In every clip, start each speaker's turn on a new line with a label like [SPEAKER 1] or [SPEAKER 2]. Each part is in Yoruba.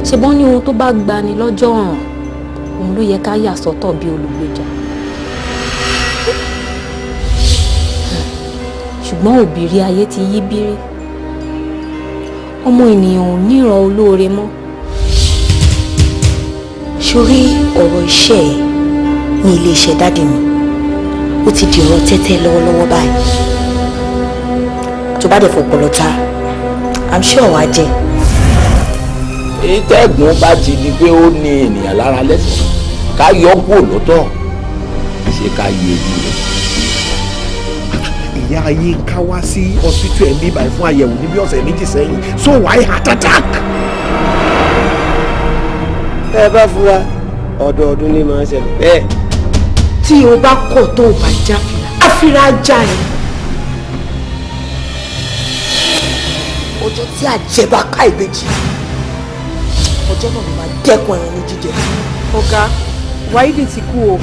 [SPEAKER 1] Ṣe bọ́n ní ohun tó bá gbani lọ́jọ́ ọ̀ràn, òun ló yẹ ká yà sọ́tọ̀ bí olùgbèjà. Ṣùgbọ́n òbírí ayé ti yí bírí. Ọmọ ènìyàn ò níran olóore mọ́.
[SPEAKER 2] Sórí ọ̀rọ̀ iṣẹ́ ẹ̀ ní iléeṣẹ́ daddy mi, ó ti di ọ̀rọ̀ tẹ́tẹ́ lọ́wọ́lọ́wọ́ báyìí. Tó bá dẹ̀ fọpọlọ ta, I'm sure wàá jẹ.
[SPEAKER 3] Ìtẹ́gùn bá ti di pé ó ní ènìyàn lára lẹ́sẹ̀, ká yọ kúrò lọ́tọ̀, ṣé ká yẹ èyí rẹ̀.
[SPEAKER 4] Ìyá Yínká wá sí hospital ẹ̀ ń bí báyìí fún àyẹ̀wò ní bí ọ̀sẹ̀ 2 sẹ́yìn, so why heart attack?
[SPEAKER 5] Ẹ bá fura, ọdọọdún ní máa ń ṣẹlẹ̀ bẹ́ẹ̀.
[SPEAKER 6] Tí o bá kọ̀ tó o bá jáfira, àfira já ẹ.
[SPEAKER 2] Ọjọ́ tí àjẹbá ká ìbejì, ọjọ́ náà ló máa dẹ́kun ẹran ní jíjẹ.
[SPEAKER 6] Ọ̀gá, Wáídì ti kú o.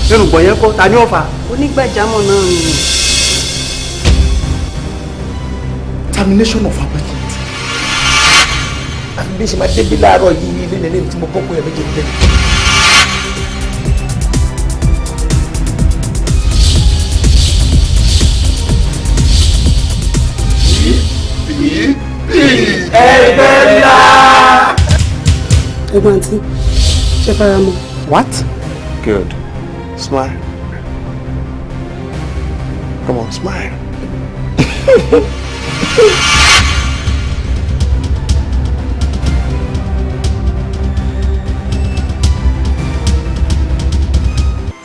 [SPEAKER 5] Nínú gbọ̀n yẹn kọ́, ta ni ó fà?
[SPEAKER 6] Onígbàjámọ̀ náà ni.
[SPEAKER 4] Termination of appointment.
[SPEAKER 3] Àfi bí ṣe máa débi láàárọ̀ yìí, ilé nílé tí mo bọ́kùn ẹ̀ méjì ń tẹ̀lé. Ẹgbẹ́ ńlá.
[SPEAKER 6] Ẹ̀gbọ́n àǹtí, ṣe fara mọ́.
[SPEAKER 4] What? Good. Smile. Come on, smile.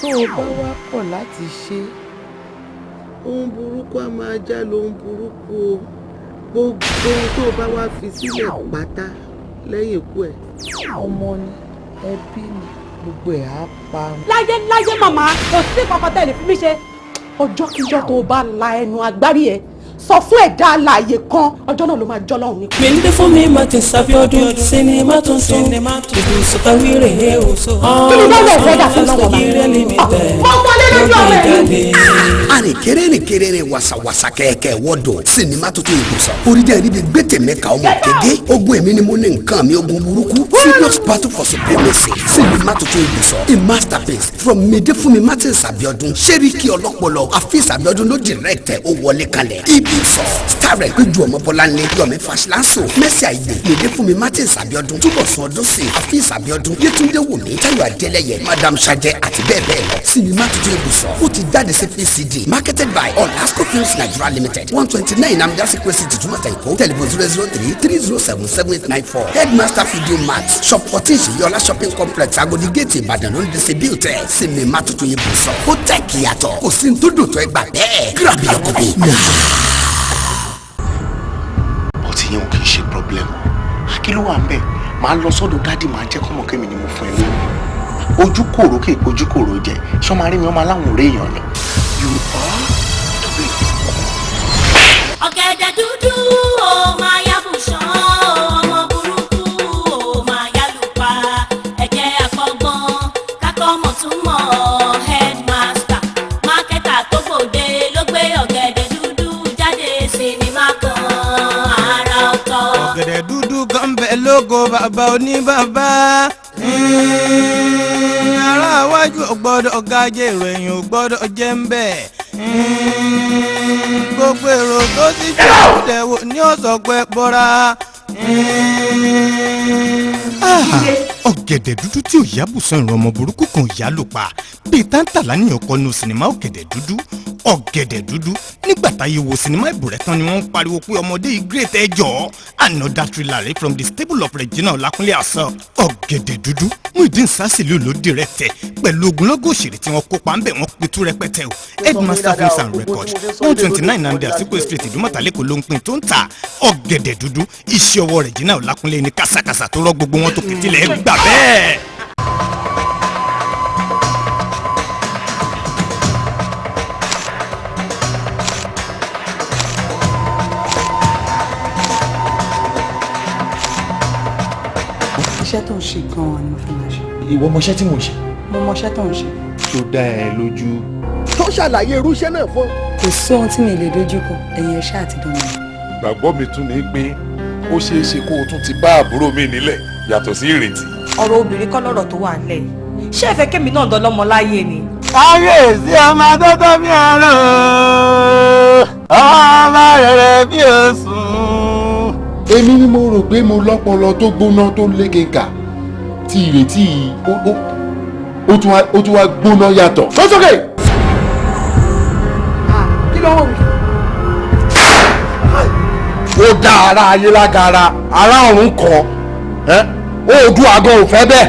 [SPEAKER 7] Tó o bá wá kọ̀ láti ṣe ohun burúkú, á máa já lóhun burúkú o. Gbogbo ohun tó o bá wá fi sílẹ̀ pátá lẹ́yìn ikú ẹ̀, ọmọ ni, ẹbí ni, gbogbo ẹ̀ á pa.
[SPEAKER 6] Láyé láyé, màmá, kò sí kankan tẹ́lẹ̀ fi mí ṣe. Ọjọ́kíjọ́ tó o bá la ẹnu agbárí ẹ sọ fún ẹ̀dá alààyè kan, ọjọ́ náà ló máa jọ́ lọ́hùn ní.
[SPEAKER 8] Mende Fúnmi Martins Abiodun, sinimá tuntun ibùsùn tawíre o.
[SPEAKER 6] Kí ni lọ́wọ́ ìfẹ́ dà fún lọ́wọ́ bá mo wọlé lójú ọmọ ẹ̀ ní.
[SPEAKER 9] Àrìnkèrè rìnkèrè rìn, wàsàwàsà kẹ̀kẹ́ wọ́dọ̀. Sinimá tuntun Ibùsọ̀, oríjà ìrìbí gbẹ́tẹ̀mẹ́ ka ọmọ kége ogun. Èmi ni mo ní nǹkan mi, ogun burúkú, serious battle for supremacy. Sinimá tuntun Ibùsọ̀, a masterpiece from Mide-Funmi Martins Abiodun, Seriki ọlọ́pọlọ Afis Abiodun ló direct ẹ̀. Ó wọlé kalẹ̀. Ibùsọ̀ starring Péjú Ọmọbọ́láńlé, Yomi Fash-Lanso, Mercy Aigbe, Mide-Funmi Martins Abiodun, Túbọ̀sún Ọdúnsìn, Afis Abiodun, Yétúndé Wùmí, Táyọ̀ Adélẹ́yẹ, Madam Sajẹ àti bẹ́ẹ̀ bẹ́ẹ̀ lọ. Sinimá tuntun Ibùsọ̀, ó ti jáde sí VCD, marketed by Olasco Films Nigeria Limited, 129 Amdasi Crescent, Ìdúmọ̀tà, Èkó. Telephone 003 307 7894. Headmaster Video Mart, Shop 14, Ṣèyọlá Shopping Complex, Agodi Gate, Ìbàdàn ló ń distribute ẹ̀. Sinimá tuntun Ibùsọ̀, ó tẹ̀ kíyàtọ̀, kò sí ní tó dùn tó, ẹ gbà bẹ́ẹ̀. Grab your copy now.
[SPEAKER 10] But ìyẹn ò kì í ṣe problem. Kí ló wà ń bẹ̀? Máa lọ sọ́dọ̀ daddy, máa jẹ́ kọ́mọ kémi ni mo fún ẹ lówó. Ojú kòró kì í pojú kòró jẹ. Ṣé ọmọ arí mi, ọmọ aláwọn ọ̀rẹ́ èèyàn lọ? You are the way.
[SPEAKER 11] Ọ̀gẹ̀dẹ̀ dúdú ó máa yábùsàn, ọmọ burúkú ó máa yálùpá. Ẹ̀jẹ̀ àkọ́gbọ́n kákọ́ mọ̀ tún mọ̀. Headmaster marketer tó gbòde ló gbé ọ̀gẹ̀dẹ̀ dúdú jáde, sinimá kan àrà ọ̀tọ̀.
[SPEAKER 8] Ọ̀gẹ̀dẹ̀ dúdú kan bẹ lóko bàbá oníbàbá. Ará iwájú ò gbọ́dọ̀ gajẹ́, ìròyìn ò gbọ́dọ̀ jẹ́ ń bẹ̀. Gbogbo èrò tó sì jẹ́ òdẹ̀wò ní ọ̀sọ̀ pé bọ́ra. Ọ̀gẹ̀dẹ̀ dúdú tí ò yábùsàn, ìran ọmọ burúkú kan ò yá lò pa bíi táǹtàlá ní ọkọ nu sinimá Ọ̀gẹ̀dẹ̀ Dúdú. Ọ̀gẹ̀dẹ̀ Dúdú, nígbà táyé wo sinimá ìbùrẹ̀ tán ni wọ́n ń pariwo pé ọmọdé yìí great. Ẹ jọ̀ọ́, another thriller rẹ from the stable of Regina Ọlákúnlé Àṣọ. Ọ̀gẹ̀dẹ̀ Dúdú, Muideen Sasilu ló direct ẹ̀ pẹ̀lú ogunlọ́gọ̀ òṣèré tí wọ́n kópa ń bẹ̀, wọ́n pitú rẹpẹtẹ o. Headmaster Films and Records, 129 Nnamdi Azikiwe Street, Ìdúmọ̀tà, Lẹ́kọ̀ọ́ ló ń pín tó ń ta. Ọ̀gẹ̀dẹ̀ Dúdú, iṣẹ́ ọwọ́ Regina Ọlákúnlé ní kásàkásà tó rọ́ gbogbo wọn tó kìtìlẹ̀ gbà bẹ́ẹ̀.
[SPEAKER 6] Iṣẹ́ tó ń ṣe gan-an ni mo fẹ́ máa ṣe.
[SPEAKER 3] Ìwọ mọṣẹ́ tí mò ń ṣe?
[SPEAKER 6] Mo mọṣẹ́ tó ń ṣe.
[SPEAKER 10] Tó dá ẹ lójú?
[SPEAKER 4] Tó ṣàlàyé irúṣẹ́ náà fún.
[SPEAKER 6] Kò sí ohun tí mi lè dojú kọ, ẹ̀yin ẹ̀ ṣáà ti dán mi.
[SPEAKER 12] Ìgbàgbọ́ mi tún ní pé Ó ṣeé ṣe kó o tún ti bá àbúrò mi nílẹ̀ yàtọ̀ sí Ìrètí.
[SPEAKER 2] Ọ̀rọ̀ obìnrin kọ́ lọ́rọ̀ tó wà nílẹ̀ yìí. Ṣé ẹ fẹ́ kémi náà dọlọ́mọ láyé ni?
[SPEAKER 5] Kábíyèsí, ọmọ tó bí ẹran, ọmọ rere bí oṣù.
[SPEAKER 12] Èmi ni mo rò pé mo lọ́pọlọ tó gbóná tó lékenkà tí Ìrètí ó tún wá gbóná yàtọ̀. Sọ́sọ́kè.
[SPEAKER 2] Kí ló ń wò mí?
[SPEAKER 4] Ó dá ara ayé lágara, ará ọ̀run kọ Oòduà gan ò fẹ́ bẹ́ẹ̀.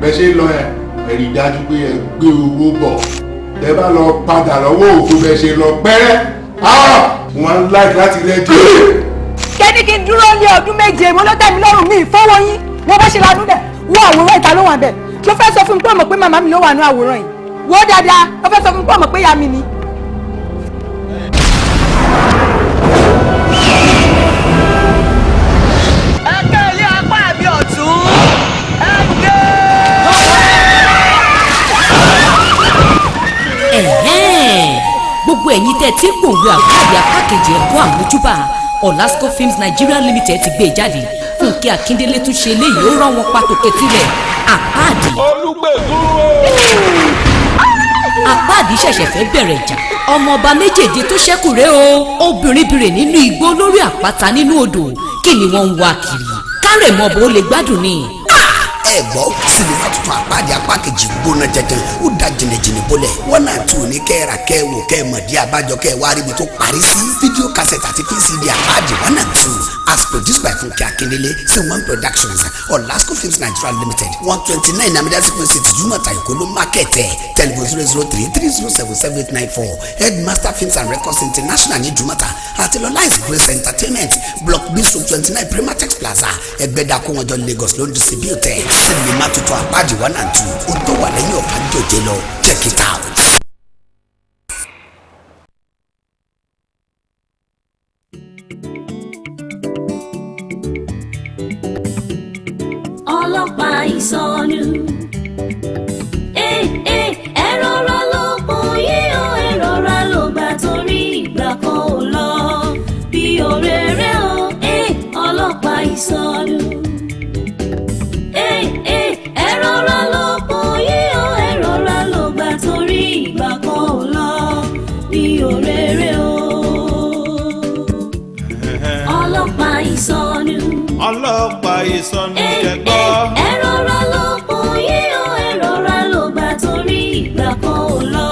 [SPEAKER 12] Bẹ́ẹ̀ ṣe ń lọ ẹ, ẹ rí i dájú pé ẹ gbé owó bọ̀. Tẹ bá lọ padà lọ́wọ́ òfo bẹ́ẹ̀ ṣe lọ pẹ́rẹ́, wọ́n á láì láti rẹ́jọ́.
[SPEAKER 6] Kẹ́ni kí n dúró ní ọdún 7, mo ló tẹ̀ mí lọ́rùn mi ìfọwọ́ yín. Wọ́n bá ṣe lanú dẹ̀ wọ́n àwòrán ìta ló wà bẹ́ẹ̀. Ló fẹ́ sọ fún mi pé ọmọ pé màmá mi ló wà ní àwòrán yìí. Wọ́n dáadáa, ló fẹ́ sọ fún mi pé ọmọ pé ìyá mi ni.
[SPEAKER 2] Ẹgbẹ́ ilé apá mi ọ̀tún, ẹ dé.
[SPEAKER 11] Gbogbo ẹ̀yin tẹ́ tí gbòǹgbò àpáàdé apá kejì, ẹ̀kọ́ àmójúbà. Olasco Films Nigeria Limited ti gbé e jáde. Fúnkẹ́ Akíndélé tún ṣe eléyìí, ó rán wọn pàtó ketílẹ̀ àpáàdé. Àpáàdé ṣẹ̀ṣẹ̀ fẹ́ bẹ̀rẹ̀ ìjà. Ọmọọba méjèèjì tó ṣẹ́kù rèé o, obìnrin bìrè nínú igbó, lórí àpáta, nínú odò. Kí ni wọ́n ń wá kiri? Kárẹ̀mọ́bọ̀ ó lè gbádùn ni.
[SPEAKER 9] Ẹ gbọ́, sinimá tuntun Àpáàdé apá kejì gbóná jẹjẹn, ó da jìnnìjìnnì bólẹ̀. One and two ní kẹ́ẹ̀rà, kẹ́ẹ̀wò, kẹ́ẹ̀mọ̀ dí abájọ, kẹ́ẹ̀ wá ríbi tó parí sí. Fídíò cassette àti VCD Àpáàdé 1 and 2, as produced by Funke Akindele, C1 Productions, Olasco Films Nigeria Limited, 129 Namida Sequence City, Jumata, Èkó ló market ẹ̀. Telephone 003 307 7894. Headmaster Films and Records International ní Jumata, àti Lọlá is Grace Entertainment, Block B stroke 29, Primatex Plaza, Ẹgbẹ́dà, Kówọ́njọ, Lagos ló ń distribute ẹ̀. Sinimá tuntun Àpáàdé 1 and 2, ó tó wà lẹ́yìn ọ̀fà jòjé lọ. Check it out.
[SPEAKER 11] Ọlọ́pàá ìsọnù. Ẹ ẹ ẹ rọra ló pọ̀ yí o, ẹ rọra ló gbà, torí ìgbà kan ò lọ bí òréré o. Ẹ ọlọ́pàá ìsọnù. Ẹ ẹ ẹ rọra ló pọ̀ yí o, ẹ rọra ló gbà, torí ìgbà kan ò lọ bí òréré o. Ọlọ́pàá ìsọnù.
[SPEAKER 13] Ọlọ́pàá ìsọnù, kẹgbọ́.
[SPEAKER 11] Ẹ rọra ló pọ̀ yí o, ẹ rọra ló gbà, torí ìgbà kan ò lọ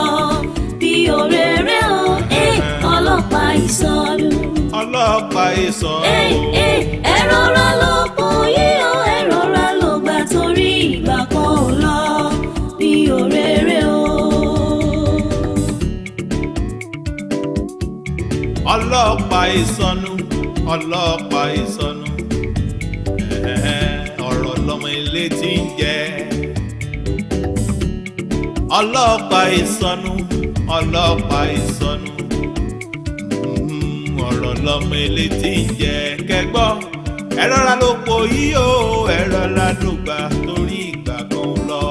[SPEAKER 11] bí òréré o. Ẹ ọlọ́pàá ìsọnù.
[SPEAKER 13] Ọlọ́pàá ìsọnù.
[SPEAKER 11] Ẹ ẹ ẹ rọra ló pọ̀ yí o, ẹ rọra ló gbà, torí ìgbà kan ò lọ bí òréré o.
[SPEAKER 13] Ọlọ́pàá ìsọnù, ọlọ́pàá ìsọnù, ọ̀rọ̀ lọmọ ilé tí ń jẹ. Ọlọ́pàá ìsọnù, ọlọ́pàá ìsọnù, ọ̀rọ̀ lọmọ ilé tí ń jẹ, kẹgbọ́. Ẹ rọra ló po yí o, ẹ rọra ló gbà, torí ìgbà kan ò lọ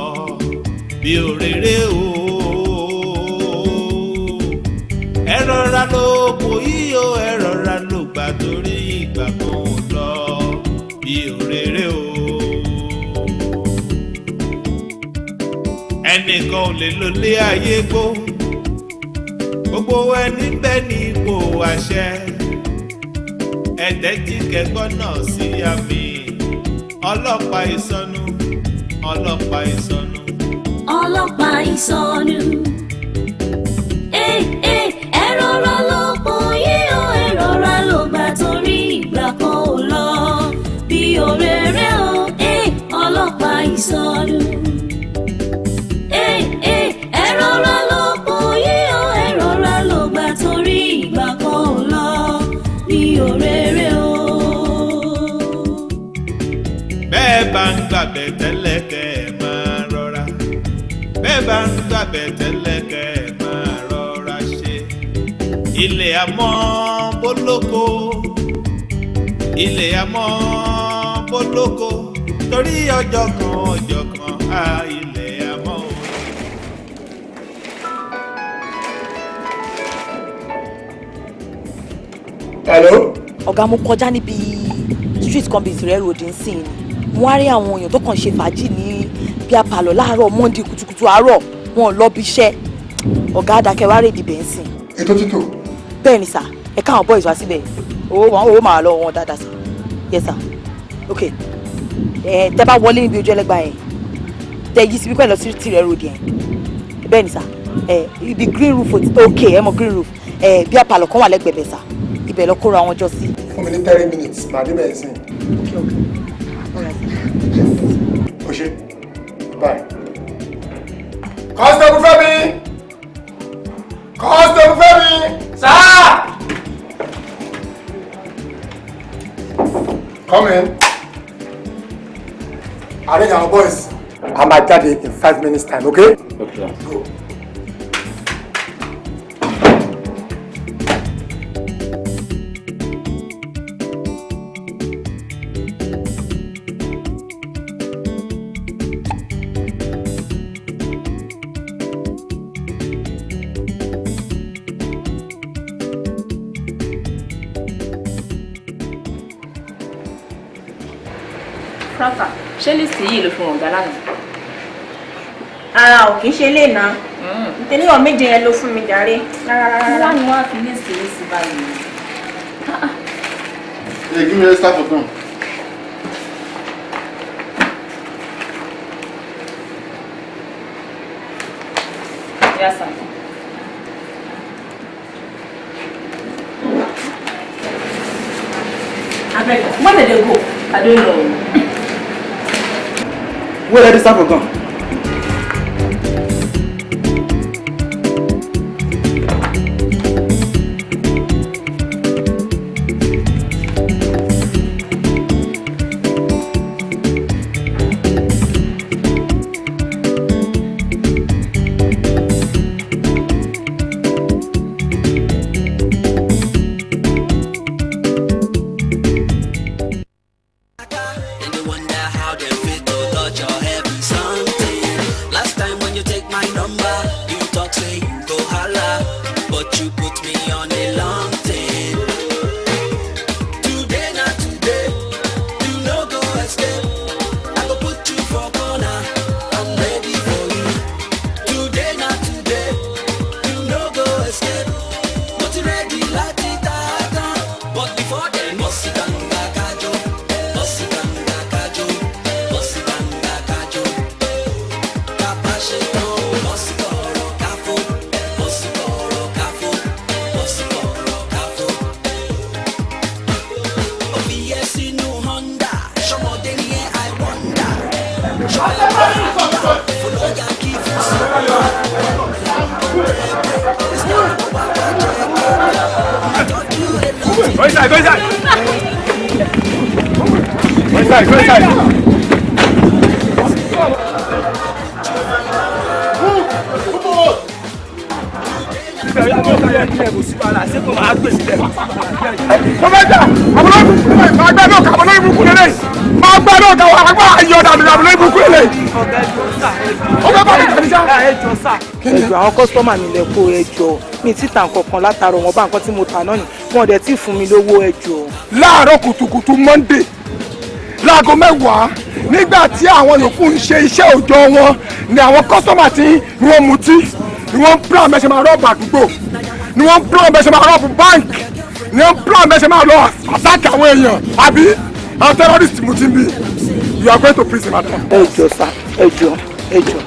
[SPEAKER 13] bí òréré o. Ẹ rọra ló po yí o, ẹ rọra ló gbà, torí ìgbà kan ò lọ bí òréré o. Ẹnìkan ò lè lò lé ayé gbó. Gbogbo ẹni bẹ́ẹ̀ ní ipò àṣẹ, ẹ̀ẹ́dẹ́ tí kẹ́gbọ́n náà sí àmì. Ọlọ́pàá ìsọnù, ọlọ́pàá ìsọnù.
[SPEAKER 11] Ọlọ́pàá ìsọnù. Ẹ ẹ ẹ rọra ló pọ̀ yí o, ẹ rọra ló gbà, torí ìgbà kan ò lọ bí òréré o. Ẹ ọlọ́pàá ìsọnù. Ẹ ẹ ẹ rọra ló pọ̀ yí o, ẹ rọra ló gbà, torí ìgbà kan ò lọ bí òréré o.
[SPEAKER 13] Bẹ́ẹ̀ bá ń gbàbẹ̀ tẹ́lẹ̀, kẹ́ ẹ máa rọra. Bẹ́ẹ̀ bá ń gbàbẹ̀ tẹ́lẹ̀, kẹ́ ẹ máa rọra ṣe. Ilé àmọ́ bólóko, ilé àmọ́ bólóko, torí ọjọ́ kan, ọjọ́ kan á ilé àmọ́ o.
[SPEAKER 4] Hello.
[SPEAKER 2] Ọ̀gá, mo kọjá níbi Street kan bíi Ìtìrẹ́ Road ń sìn ni mo wá rí àwọn èèyàn tó kàn ṣe fàájì ní bí apalọ̀ láàárọ̀ Monday kùtùkùtù àárọ̀, wọn ò lọ bí iṣẹ́. Ọ̀gá, àdàkẹ́ wá rèdí bẹ́ẹ̀ ń sìn.
[SPEAKER 4] Ètò títò.
[SPEAKER 2] Bẹ́ẹ̀ ni sà, ẹ káwọn boys wá síbẹ̀. Owó wọn, owó máa lọ wọn dáadáa sà. Yes sà, ok. Ẹ tẹ bá wọlé níbi ojú ẹlẹ́gbàá yẹn, tẹ yí síbi pẹ̀lú sí Ìtìrẹ́ Road yẹn. Bẹ́ẹ̀ ni sà, ẹ ibi green roof, ok, ẹ mọ green roof, ẹ bí apalọ̀ kan wà lẹ́gbẹ̀ẹ́ bẹ̀ sà, ibẹ̀ lọ kóra wọn jọ sí.
[SPEAKER 4] Fún mi ní 30 minutes, màá dé bẹ̀rẹ̀ sí.
[SPEAKER 2] Ok, all right.
[SPEAKER 4] O ṣe, bye. Constable Fẹ́mi! Constable Fẹ́mi!
[SPEAKER 14] Sir!
[SPEAKER 4] Come in. Arrange our boys. A máa jáde in 5 minutes time, okay?
[SPEAKER 3] Okay.
[SPEAKER 4] Go.
[SPEAKER 1] Rafa, ṣé list yìí ló fún ọ̀gá lánàá?
[SPEAKER 15] Ara ò kì í ṣe lè ná nítorí ọ̀ méje yẹn ló fún mi jàre. Rárá rárá.
[SPEAKER 1] Wá ni wọ́n á fi list yìí sí báyìí.
[SPEAKER 12] Hey, give me a start for gun.
[SPEAKER 1] Yes, sir. Abeg, when did they go? I don't know.
[SPEAKER 14] Where did the staff gone?
[SPEAKER 16] And you wonder how they fit to touch your head. Something. Last time when you take my number, you talk say you go holla, but you put me on a long thing. Today not today, you no go escape. I go put you for corner. I'm ready for you. Today not today, you no go escape. But you ready láti tata, but before then, must sit down kajo, must sit down kajo, must sit down kajo. Kapa ṣe tán, must kọ̀rọ̀ káfó, must kọ̀rọ̀ káfó, must kọ̀rọ̀ káfó. Ó fi yẹ sínú Honda, ṣọmọdé ni ẹ, I wonder. Ṣọmọdé fúlọ́yà kí fún sí.
[SPEAKER 14] Go inside, go inside. Go inside, go inside.
[SPEAKER 4] Mo fẹ́ jà àbúrò ìbùkún, máa gbẹ́ náà kà àbúrò ìbùkún lélẹ̀, máa gbẹ́ náà kà àgbà ayọ̀ dànù àbúrò ìbùkún lélẹ̀. Ó fẹ́ bá mi jà níjà.
[SPEAKER 7] Ẹjọ, àwọn customer mi lẹ kó. Ẹjọ, mi ti tà nǹkan kan látàárọ̀. Wọn bá nǹkan tí mo tà náà ni wọn dẹ̀ ti fún mi lówó, ẹjọ.
[SPEAKER 4] Láàárọ̀ kùtùkùtù Monday, láago 10, nígbà tí àwọn yòókù ń ṣe iṣẹ́ òòjọ́ wọn, ni àwọn customer tí ni wọ́n mutí, ni wọ́n ń plan bẹ́ẹ̀ ṣe máa rob àdúgbò, ni wọ́n ń plan bẹ́ẹ̀ ṣe máa rob bank, ni wọ́n ń plan bẹ́ẹ̀ ṣe máa lọ attack àwọn èèyàn, àbí àwọn terrorist mutí ń bí. You are going to prison, madam.
[SPEAKER 7] Ẹjọ sá, ẹjọ, ẹjọ.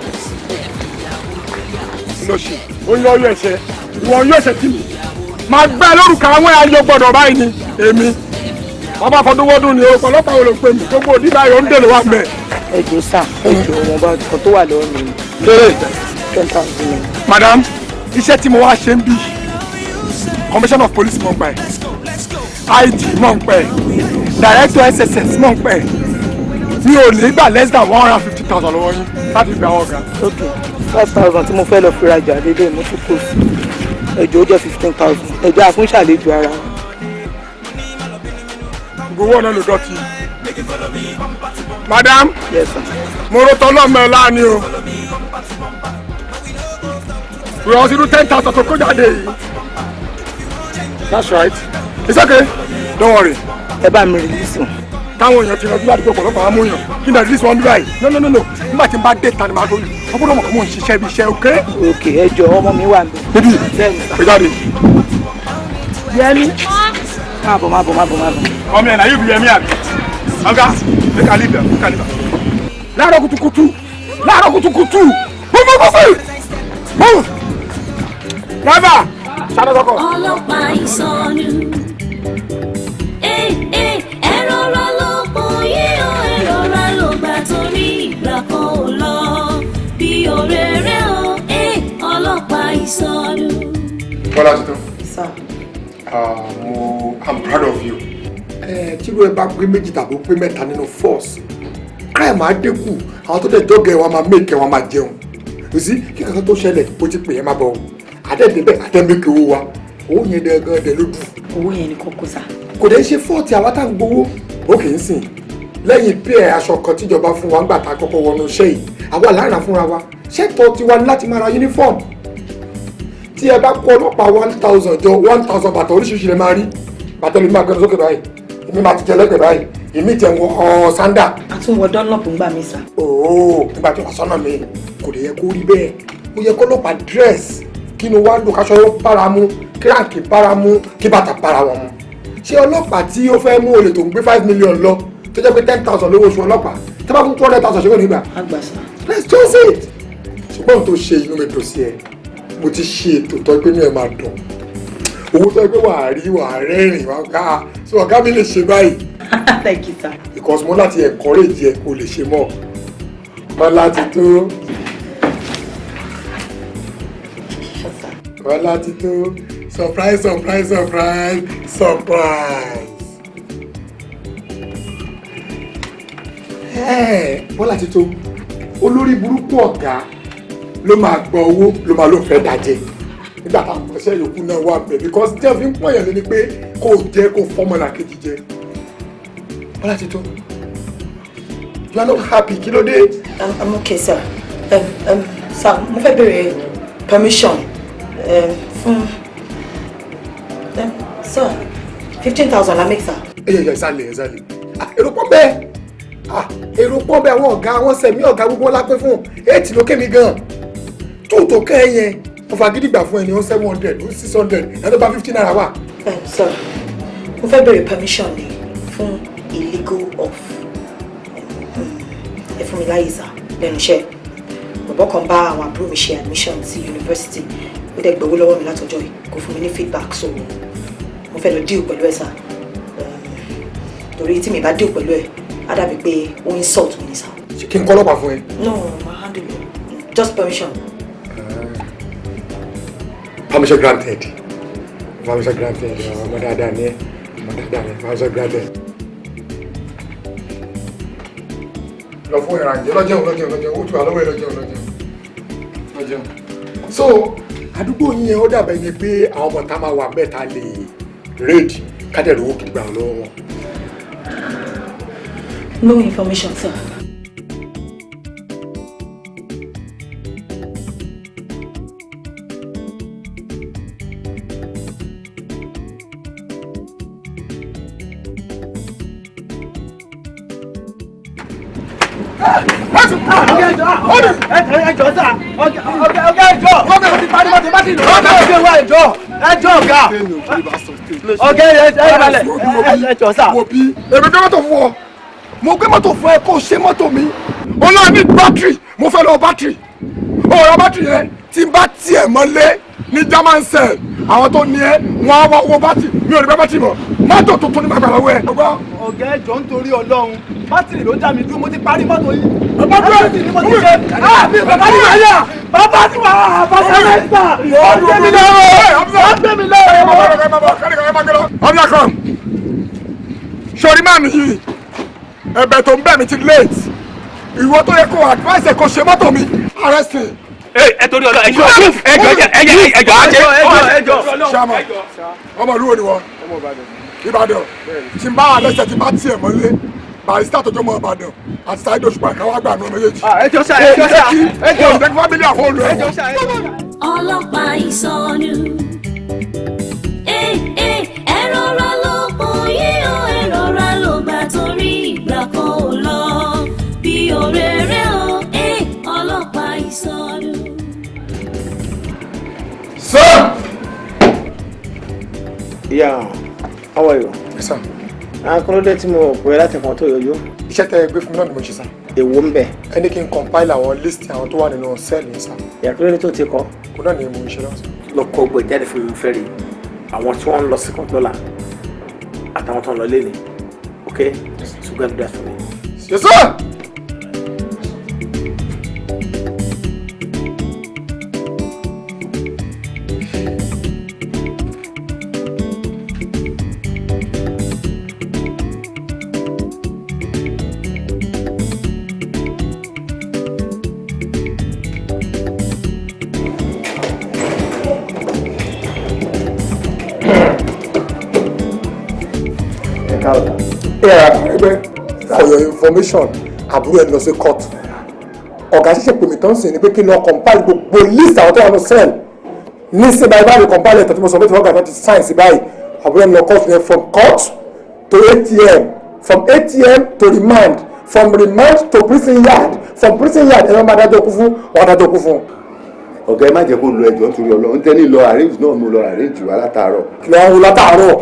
[SPEAKER 4] Lọ́sì ó yọ ọyọ ẹ̀ṣẹ̀, ìwọ yọ ẹ̀ṣẹ̀ tì mí, máa gbẹ́ lórúkọ àwọn ayọ̀ gbọ́dọ̀ báyìí ni èmi bàbá fọdúnwọ́dún ni o. Ọlọ́pàá wo ló pè mí? Gbogbo òdì báyìí ó ń dèrò wá mẹ́.
[SPEAKER 7] Ẹjọ sá, ẹjọ, wọn bá nǹkan tó wà lọ́wọ́ mi.
[SPEAKER 4] Kéré.
[SPEAKER 7] 10,000 naira.
[SPEAKER 4] Madam, iṣẹ́ tí mo wá ṣe ń bí, commissioner of police mọ̀ ń pa ẹ̀, IG mọ̀ ń pa ẹ̀, director SSS mọ̀ ń pa ẹ̀. Mi ò ní gbà less than 150,000 lọ́wọ́ yín láti gba àwọn ọ̀gá.
[SPEAKER 7] Ok, 5,000 tí mo fẹ́ lọ fi rajà dédé, mo tún kó sí. Ẹjọ, ó jẹ́ 15,000. Ẹjọ, àfúnṣàlejò ara wọn.
[SPEAKER 4] Gbowó ọ̀nà ló dọ̀tí. Madam.
[SPEAKER 7] Yes sir.
[SPEAKER 4] Mo ro tọ́lọ́mọ ẹ̀ láàánú o. Wọ́n ti rú 10,000 tó kó jáde yìí. That's right, it's okay, don't worry.
[SPEAKER 7] Ẹ bá mi release wọn.
[SPEAKER 4] Ta Táwọn èèyàn ti rọjú ládùúgbò ọ̀pọ̀lọpọ̀ àwọn amóyàn kí n release wọn bí báyìí. No no no no, nígbà tí n bá dé ta ni màá lóyún. Wọ́n gbọ́dọ̀ mọ̀ kó mò ń ṣiṣẹ́ ibi iṣẹ́, ok?
[SPEAKER 2] Ok, ẹ jọ ọmọ mi wà níbí.
[SPEAKER 4] Níbí, pé jáde.
[SPEAKER 2] Yẹmi. Má bọ̀ má bọ̀ má bọ̀ má bọ̀.
[SPEAKER 14] Ọmọ ẹ̀ náà yóò bí Yẹmi àbí. Ọ̀gá, make I leave them, make I leave them.
[SPEAKER 4] Láàárọ̀ kùtùkùtù, láàárọ̀ kùtùkùtù, move move move move. Driver, ṣáná sọ́kọ̀.
[SPEAKER 11] Ọlọ́pàá ìsọnù. Ẹ rọra ló pọ̀ yé o, ẹ rọra ló gbà torí ìgbà kan ò lọ bí òréré o, ọlọ́pàá ìsọnù.
[SPEAKER 12] Bọ́lá ti tán.
[SPEAKER 2] Sir.
[SPEAKER 12] Mo I'm proud of you.
[SPEAKER 4] Ẹ tí irú ẹ bá pé méjì tàbí pé mẹ́ta nínú force, crime á dínkù, àwọn tó dẹ̀ jọ́gẹ̀ wọn máa make wọn máa jẹun. Kò sí kí kankan tó ṣẹlẹ̀, ó ti pè é má bọ̀ o. Àdẹ́dẹ́bẹ̀ àdẹ́mẹ́kẹ̀ owó wa, owó yẹn dẹ̀ gan dẹ̀ ló dùn.
[SPEAKER 2] Owó yẹn ni kókó sá.
[SPEAKER 4] Kò dẹ̀ ṣe fọ́ọ̀tì àwa tá à ń gbowó. Ó kì í sìn lẹ́yìn pé ẹ̀ aṣọ kan tíjọba fún wa ńgbà tá a kọ́kọ́ wọnú iṣẹ́ yìí, àwa là ń rà fúnra wa. Ṣẹ́tọ̀ tiwa ní láti máa ra uniform. Tí ẹ bá kó ọlọ́pàá 1,000 jọ, 1,000 bàtà oríṣiríṣi lè máa rí. Bàtà lè máa gbẹnu sókè báyìí, èmi máa ti jẹ lẹ́gbẹ̀ẹ́ báyìí, èmi jẹ ń wọ sándà.
[SPEAKER 2] A tún wọ Dunlop ńgbà mi sá.
[SPEAKER 4] Ooo, nígbà tí wàá sọ́nà mi kò lè yẹ kó rí bẹ́ẹ̀. Ó yẹ kó ọlọ́pàá dress kí inú wa dùn, káṣọ bára mu, kí ráǹkì bára mu, kí bàtà bára wọn mu. Ṣé ọlọ́pàá tí ó fẹ́ mú olè tó ń gbé 5 million lọ tó jẹ́ pé 10,000 lówó oṣù ọlọ́pàá tó bá fún 200,000 ṣé kò ní gbà?
[SPEAKER 2] A gbà sá.
[SPEAKER 4] Let's just it. Ṣùgbọ́n ohun tó ṣe inú mi dùn sí ẹ, mo ti ṣe ètò tó pé inú ẹ máa dùn. Owó tó pé wàá rí wàá rẹ́rìn wàá ká so ọ̀gá mi lè ṣe báyìí.
[SPEAKER 2] Thank you sir.
[SPEAKER 4] Because mo láti encourage ẹ kó lè ṣe mọ́. Bọ́lá ti tó. Bọ́lá ti tó. Surprise surprise surprise surprise. Bọ́lá ti tó. Olórí burúkú ọ̀gá ló máa gbọ́ owó ló máa ló fẹ́ dájẹ́. Nígbà táwọn ọmọọṣẹ́ yòókù náà wà bẹ̀ because tí wọ́n fi ń pọ̀yàn lé ni pé kó o jẹ́ kó o fọ́mọ làkejì jẹ. Bọ́lá ti tó. You are not happy, kí ló dé?
[SPEAKER 2] I'm okay sir. Sir, mo fẹ́ béèrè permission fún sir 15,000 la make sir.
[SPEAKER 4] Ẹ yẹ ìsàlẹ̀ ìsàlẹ̀. Èrò pọ̀ bẹ́ẹ̀. Èrò pọ̀ bẹ́ẹ̀, àwọn ọ̀gá àwọn sẹ̀mí ọ̀gá gbogbo wọn la pé fún. 8 ló ké mi gan. 2 tó kẹ́ ẹ yẹn, wọ́n fagídí gbà fún ẹni ó 700, ó 600, ẹ̀ tó bá 50 naira wà.
[SPEAKER 2] Sir, mo fẹ́ béèrè permission ni fún illegal off. Ẹ fún mi láyè sá lẹ́nu iṣẹ́. Bọ̀bọ́ kan bá àwọn àbúrò mi ṣe admission sí university. Ó dẹ̀ gbowó lọ́wọ́ mi látọjọ́ yìí, kò fún mi ní feedback, so mo fẹ́ lọ deal pẹ̀lú ẹ̀ sá. Torí tí mi bá deal pẹ̀lú ẹ̀, á dàbí pé ó insult mi ni sá.
[SPEAKER 4] Ṣé kí n kọ́ ọlọ́pàá fún ẹ?
[SPEAKER 2] No, ma handle it. Just permission.
[SPEAKER 4] Permission granted. Permission granted. Ọmọ dáadáa ni ẹ. Ọmọ dáadáa ni ẹ. Permission granted. Lọ fún ìrànjẹ́ lọ́jọ́ lọ́jọ́ lọ́jọ́ ó tún àlọ́wọ́ ẹ lọ́jọ́ lọ́jọ́ lọ́jọ́. So àdúgbò yín yẹn ó dàbẹ̀ ni pé àwọn ọmọ tá máa wà bẹ́ẹ̀ ta lè raid kádẹ̀rù owó kìgbà lọ́wọ́ wọn.
[SPEAKER 2] No information, sir.
[SPEAKER 14] Ẹjọ́ sà, ọ̀gá ẹjọ́, ọ̀gá ti parí mọ́tò bá ti lò ó ọ̀gá wa ẹjọ́, ẹjọ́ ọ̀gá. Ọ̀gá ẹjọ́ sà.
[SPEAKER 4] Èmi gbé mọ́tò fún ọ, mo gbé mọ́tò fún ẹ kó o ṣe mọ́tò mi. Olóò ní bátìrì, mo fẹ́ lọ bátìrì. Ó ra bátìrì yẹn tí n bá tiẹ̀ mọ́lé ní German cell, àwọn tó ní ẹ, wọ́n á wá owó bátìrì, mi ò ní bá bátìrì mọ́. Mọ́tò tuntun ni màá gbà lọ́wọ́ ẹ.
[SPEAKER 14] Ọ̀gá ẹjọ́ nítorí Ọlọ́run, bátìrì ló dá mi dúró, mo ti parí mọ́tò yìí. Bátìrì ni mo ti ṣe. Mi bàbá ti wà yà, bàbá ti wà, bàbá ti wà. Ó gbé mi lọ́wọ́, ó gbé mi lọ́wọ́.
[SPEAKER 4] Ọ̀bíà kan, sori máa mi yìí, ẹ̀bẹ̀ tó ń bẹ̀ mi ti late. Ìwọ tó yẹ kó advice ẹ̀ kó ṣe mọ́tò mi, arrest him.
[SPEAKER 17] Ẹ torí Ọlọ́run, ẹjọ́ ẹjọ́ ẹjọ́ ẹjọ́ ẹjọ́.
[SPEAKER 4] Ṣáàmà, ọmọ ìlú wo ni wọ́n? Ìbàdàn. Tí n bá wà lẹ́sẹ̀ tí n bá tiẹ̀ mọ́lé, barista tó jọ mọ́ Ìbàdàn àti Saheed Òṣùpá káwá gbà nù méjèèjì.
[SPEAKER 14] Ẹjọ́ sà, ẹjọ́ sà, ẹjọ́.
[SPEAKER 4] Ẹjọ́ fábílì àwọn olùrẹ̀.
[SPEAKER 11] Ọlọ́pàá ìsọnù. Ẹ rọra ló pọ̀ yé o, ẹ rọra ló gbà torí ìgbà.
[SPEAKER 5] Yeah, how are you?
[SPEAKER 4] Yes, sir.
[SPEAKER 5] Akọ́lódé tí mo pè é láti ẹ̀kan tó yọjú.
[SPEAKER 4] Iṣẹ́ tẹ́ ẹ gbé fún mi náà ni mo ṣe, sir.
[SPEAKER 5] Èwo ń bẹ̀?
[SPEAKER 4] Ẹ ní kí n compile àwọn list àwọn tó wà nínú cell yìí, sir.
[SPEAKER 5] Ìyàkúrẹ́dẹ́ tó ti kọ́.
[SPEAKER 4] Kò náà ni mo ń ṣe lọ́wọ́, sir.
[SPEAKER 5] Lọ kọ gbọ́ ìjáde fún mi fẹ́ rí àwọn tí wọ́n ń lọ sí court lọ́la àtàwọn tó ń lọ léni. Okay? So go and do that for me.
[SPEAKER 4] Yes, sir! Yeah, for your information, àbúrò ẹ lọ sí court. Ọ̀gá ṣẹ̀ṣẹ̀ pè mí tán sí ni pé kí n lọ compile gbogbo list àwọn tó wà ní cell. Nísìnyí báyìí báyìí compile ẹ̀tọ́ tí mo sọ pé tí ọ̀gá tó ti sign sí báyìí. Àbúrò ẹ lọ court yẹn from court to ATM, from ATM to remand, from remand to prison yard, from prison yard ẹ̀rọ máa dájọ́ kú fún, wọ́n dájọ́ kú fún.
[SPEAKER 12] Ọ̀gá, ẹ má jẹ́ kó lo ẹjọ́ nítorí Ọlọ́run tẹ́ ní lọ arrange náà, mo lọ arrange wá látàárọ̀.
[SPEAKER 4] Kí ló ń wo látàárọ̀?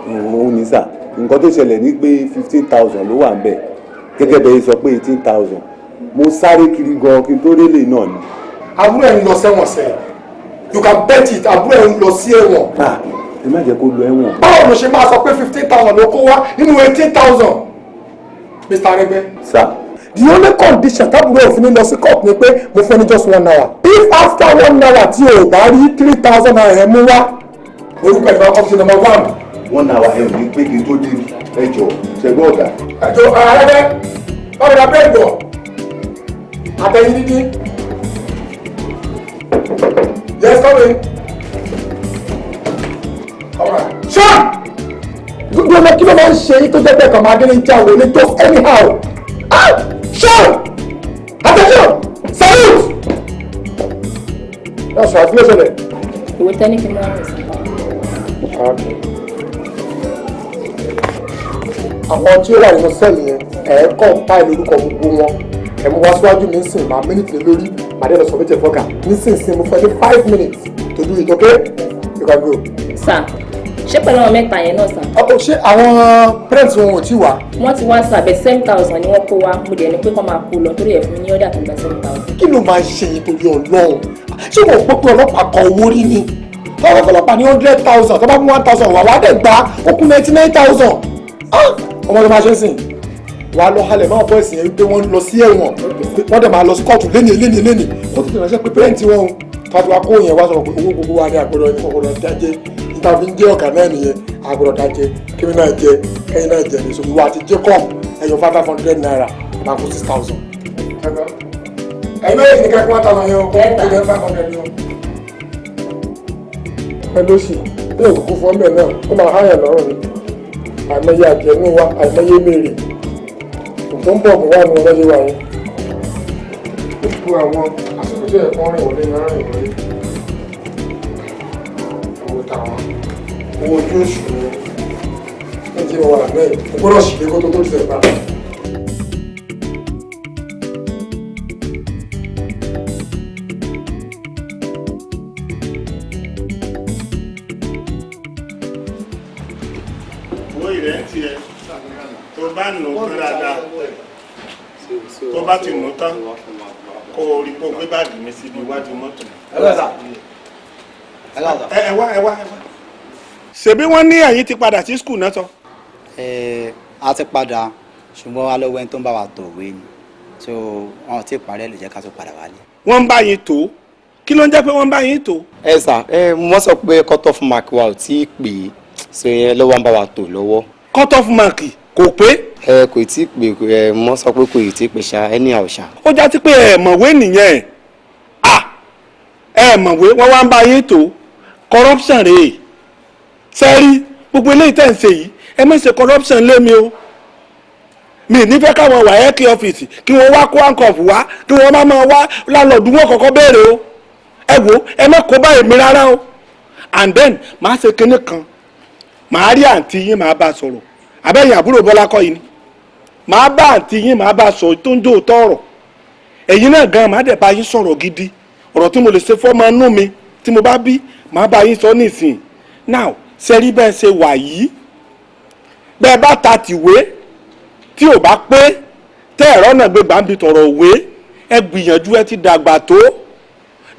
[SPEAKER 12] Òun ní sà, nǹkan tó ṣẹlẹ̀ ní pé 15,000 ló wà ń bẹ̀, gẹ́gẹ́ bẹ́ẹ̀ sọ pé 18,000. Mo sáré kiri gan kí n tó rélé náà ni.
[SPEAKER 4] Àbúrò ẹ̀ ń lọ sẹ́wọ̀n sẹ́, you can bet it, àbúrò ẹ̀ ń lọ sí ẹ̀wọ̀n.
[SPEAKER 12] Ẹ má jẹ́ kó lọ ẹ̀wọ̀n.
[SPEAKER 4] Báwo ló ṣe máa sọ pé 15,000 ló kó wá nínú 18,000, Mr. Arẹgbẹ́?
[SPEAKER 12] Sà.
[SPEAKER 4] The only condition tábùrò òfin ní lọ sí court ni pé mo fẹ́ ní just one hour. If after one hour tí o bá rí ₦3,000 ẹ̀ mú wá, orúkọ ẹ̀ máa kọ́ sí number one.
[SPEAKER 12] One hour ẹ ò ní pé kí n tó débi. Ẹ jọ, ṣẹgbọ́n ọ̀gá.
[SPEAKER 4] Ẹjọ Arẹgbẹ́, báwo la bẹ́ẹ̀ bọ̀ àtẹ̀yìn dídí? Yes, come in. All right. Sure. Gbogbo ọmọ kí ló máa ń ṣe yín tó jẹ́ bẹ́ẹ̀ kàn máa dé ní ìjà wò ní just anyhow? Ah! Sure. Attention! Salute! That's right. Kí ló ṣẹlẹ̀?
[SPEAKER 1] Ìwé tẹ́ni kí n máa rìn sí.
[SPEAKER 4] Àwọn tí ó wà nínú cell yẹn, ẹ̀ ń compile orúkọ gbogbo wọn. Ẹ̀ mú wá síwájú mi sìn, máa minute lé lórí, màá dé lọ sọ méjì fọ́gà. Nísinsìnyí mo fẹ́ ní 5 minutes to do it, okay? You can go.
[SPEAKER 1] Sir, ṣé pẹ̀lú àwọn mẹ́ta yẹn náà, sir?
[SPEAKER 4] Ọkọ, ṣé àwọn parents wọn ò tí wá?
[SPEAKER 1] Wọ́n ti wá sir, bẹ́ẹ̀ 7,000 ni wọ́n kó wá. Mo dẹ̀ ní pé kọ́ máa kó lọ torí ẹ̀ fún mi ní order tó gba 7,000.
[SPEAKER 4] Kí ló máa ń ṣe yìí torí Ọlọ́run? Ṣé wọ́n gbọ́ pé ọlọ́pàá kan owó rí ni? Tọ́wọ́ ọlọ́pàá ní 100,000, tó bá mú 1,000 wà wá dẹ̀ gbà ó kún 99,000. Ọmọ tó máa ṣe ń sìn, wàá lọ halẹ̀ máa bọ́ ìsìn yẹn wípé wọ́n lọ sí ẹ̀wọ̀n, wọ́n dẹ̀ máa lọ sí kóòtù léni léni léni. Wọ́n tètè ránṣẹ́ pé parent wọn o. Tọ́jú wa kó yẹn wá sọ̀rọ̀ pé owó gbogbo wa ní àgbọ̀dọ̀ ẹni kọ̀ọ̀dọ̀ dájẹ́ níta fi ń jẹ́ ọ̀gá náà nìyẹn, àgbọ̀dọ̀ dájẹ́ kémi náà jẹ kẹ́yìn náà jẹ nìṣó. Ìwọ àti Jacob ẹ̀yọ ₦500 máa kó 6,000. Ẹ̀yin méjì ní kẹ́kẹ́ 1,000 yẹn o, kó jẹ́ 500 yẹn o. Ẹ ló sì bí òkùnkùn fún ọmọ ẹ̀ náà, ó máa háyàn lọ́rùn ni. Àìmọye àjẹnú wa, àìmọye mèrè tó ń bọ̀ kó wà ní ọlọ́yẹ wa yẹn. Gbogbo àwọn àsìkò tí ẹ̀kọ́ rìn wọlé náà rìn wọlé. Owó tàwọn owó ojú oṣù ni ní ti wà lẹ́yìn, o gbọ́dọ̀ sì lé kó tó tó ti bá.
[SPEAKER 13] Owó ìrẹ́ ń tiẹ̀ tó bá nù ú tán dáadáa, tó bá ti nù ú tán, kó o rí kó o gbé báàgì mi síbi iwájú mọ́tò. Ẹ ẹ wá, ẹ wá, ẹ wá. Ṣebí wọ́n ní ẹ̀yin ti padà sí school náà sọ.
[SPEAKER 18] Ẹ a ti padà, ṣùgbọ́n a lọ́wọ́ ẹni tó ń bá wa tò wé ni, so wọn ò tí ì parí ẹ̀ ló jẹ́ ká tó padà wálé.
[SPEAKER 13] Wọ́n ń bá yín tó? Kí ló ń jẹ́ pé wọ́n ń bá yín tó?
[SPEAKER 18] Ẹ sà, ẹ wọ́n sọ pé cut off mark wa ò tí ì pè é, so yẹn lọ́wọ́ ń bá wa tò lọ́wọ́.
[SPEAKER 13] Cut off mark kò pé?
[SPEAKER 18] Ẹ kò tí ì pè ẹ, wọ́n sọ pé kò tí ì pè ṣá, anyhow ṣá.
[SPEAKER 13] Ó já sí pé ẹ mọ̀wé nìyẹn. À ẹ mọ̀wé, wọ́n wá ń bá yín tó. Corruption rèé. Sẹ́rí gbogbo eléyìí tẹ̀ ń ṣe yìí, ẹ má ṣe corruption lé mi o. Mi nífẹ̀ẹ́ káwọn WAEC office kí wọ́n wá kó handcuff wá, kí wọ́n má máa wá landlord wọn kọ́kọ́ béèrè o. Ẹ wo, ẹ má kó báyìí mi rárá o. And then màá ṣe kinní kan, màá rí àǹtí yín, màá bá a sọ̀rọ̀. Àbẹ́yìn àbúrò Bọ́lá kọ́ yìí ni, màá bá àǹtí yín, màá bá a sọ̀rọ̀ tó ń jó òótọ́ ọ̀rọ̀. Ẹ̀yin náà gan, màá dẹ̀ bá yín sọ̀rọ̀ gidi, ọ̀rọ̀ tí mo lè ṣe fọ́mọ inú mi tí mo bá bí, màá bá yín sọ nísìnyí.
[SPEAKER 19] Now ṣe rí bẹ́ẹ̀ ṣe wà yìí, bẹ́ẹ̀ bá ta tìwé tí ò bá pé tẹ́ ẹ̀rọ náà gbé gbàǹbì tọ̀rọ̀ òwe, ẹ gbìyànjú, ẹ ti dàgbà tó.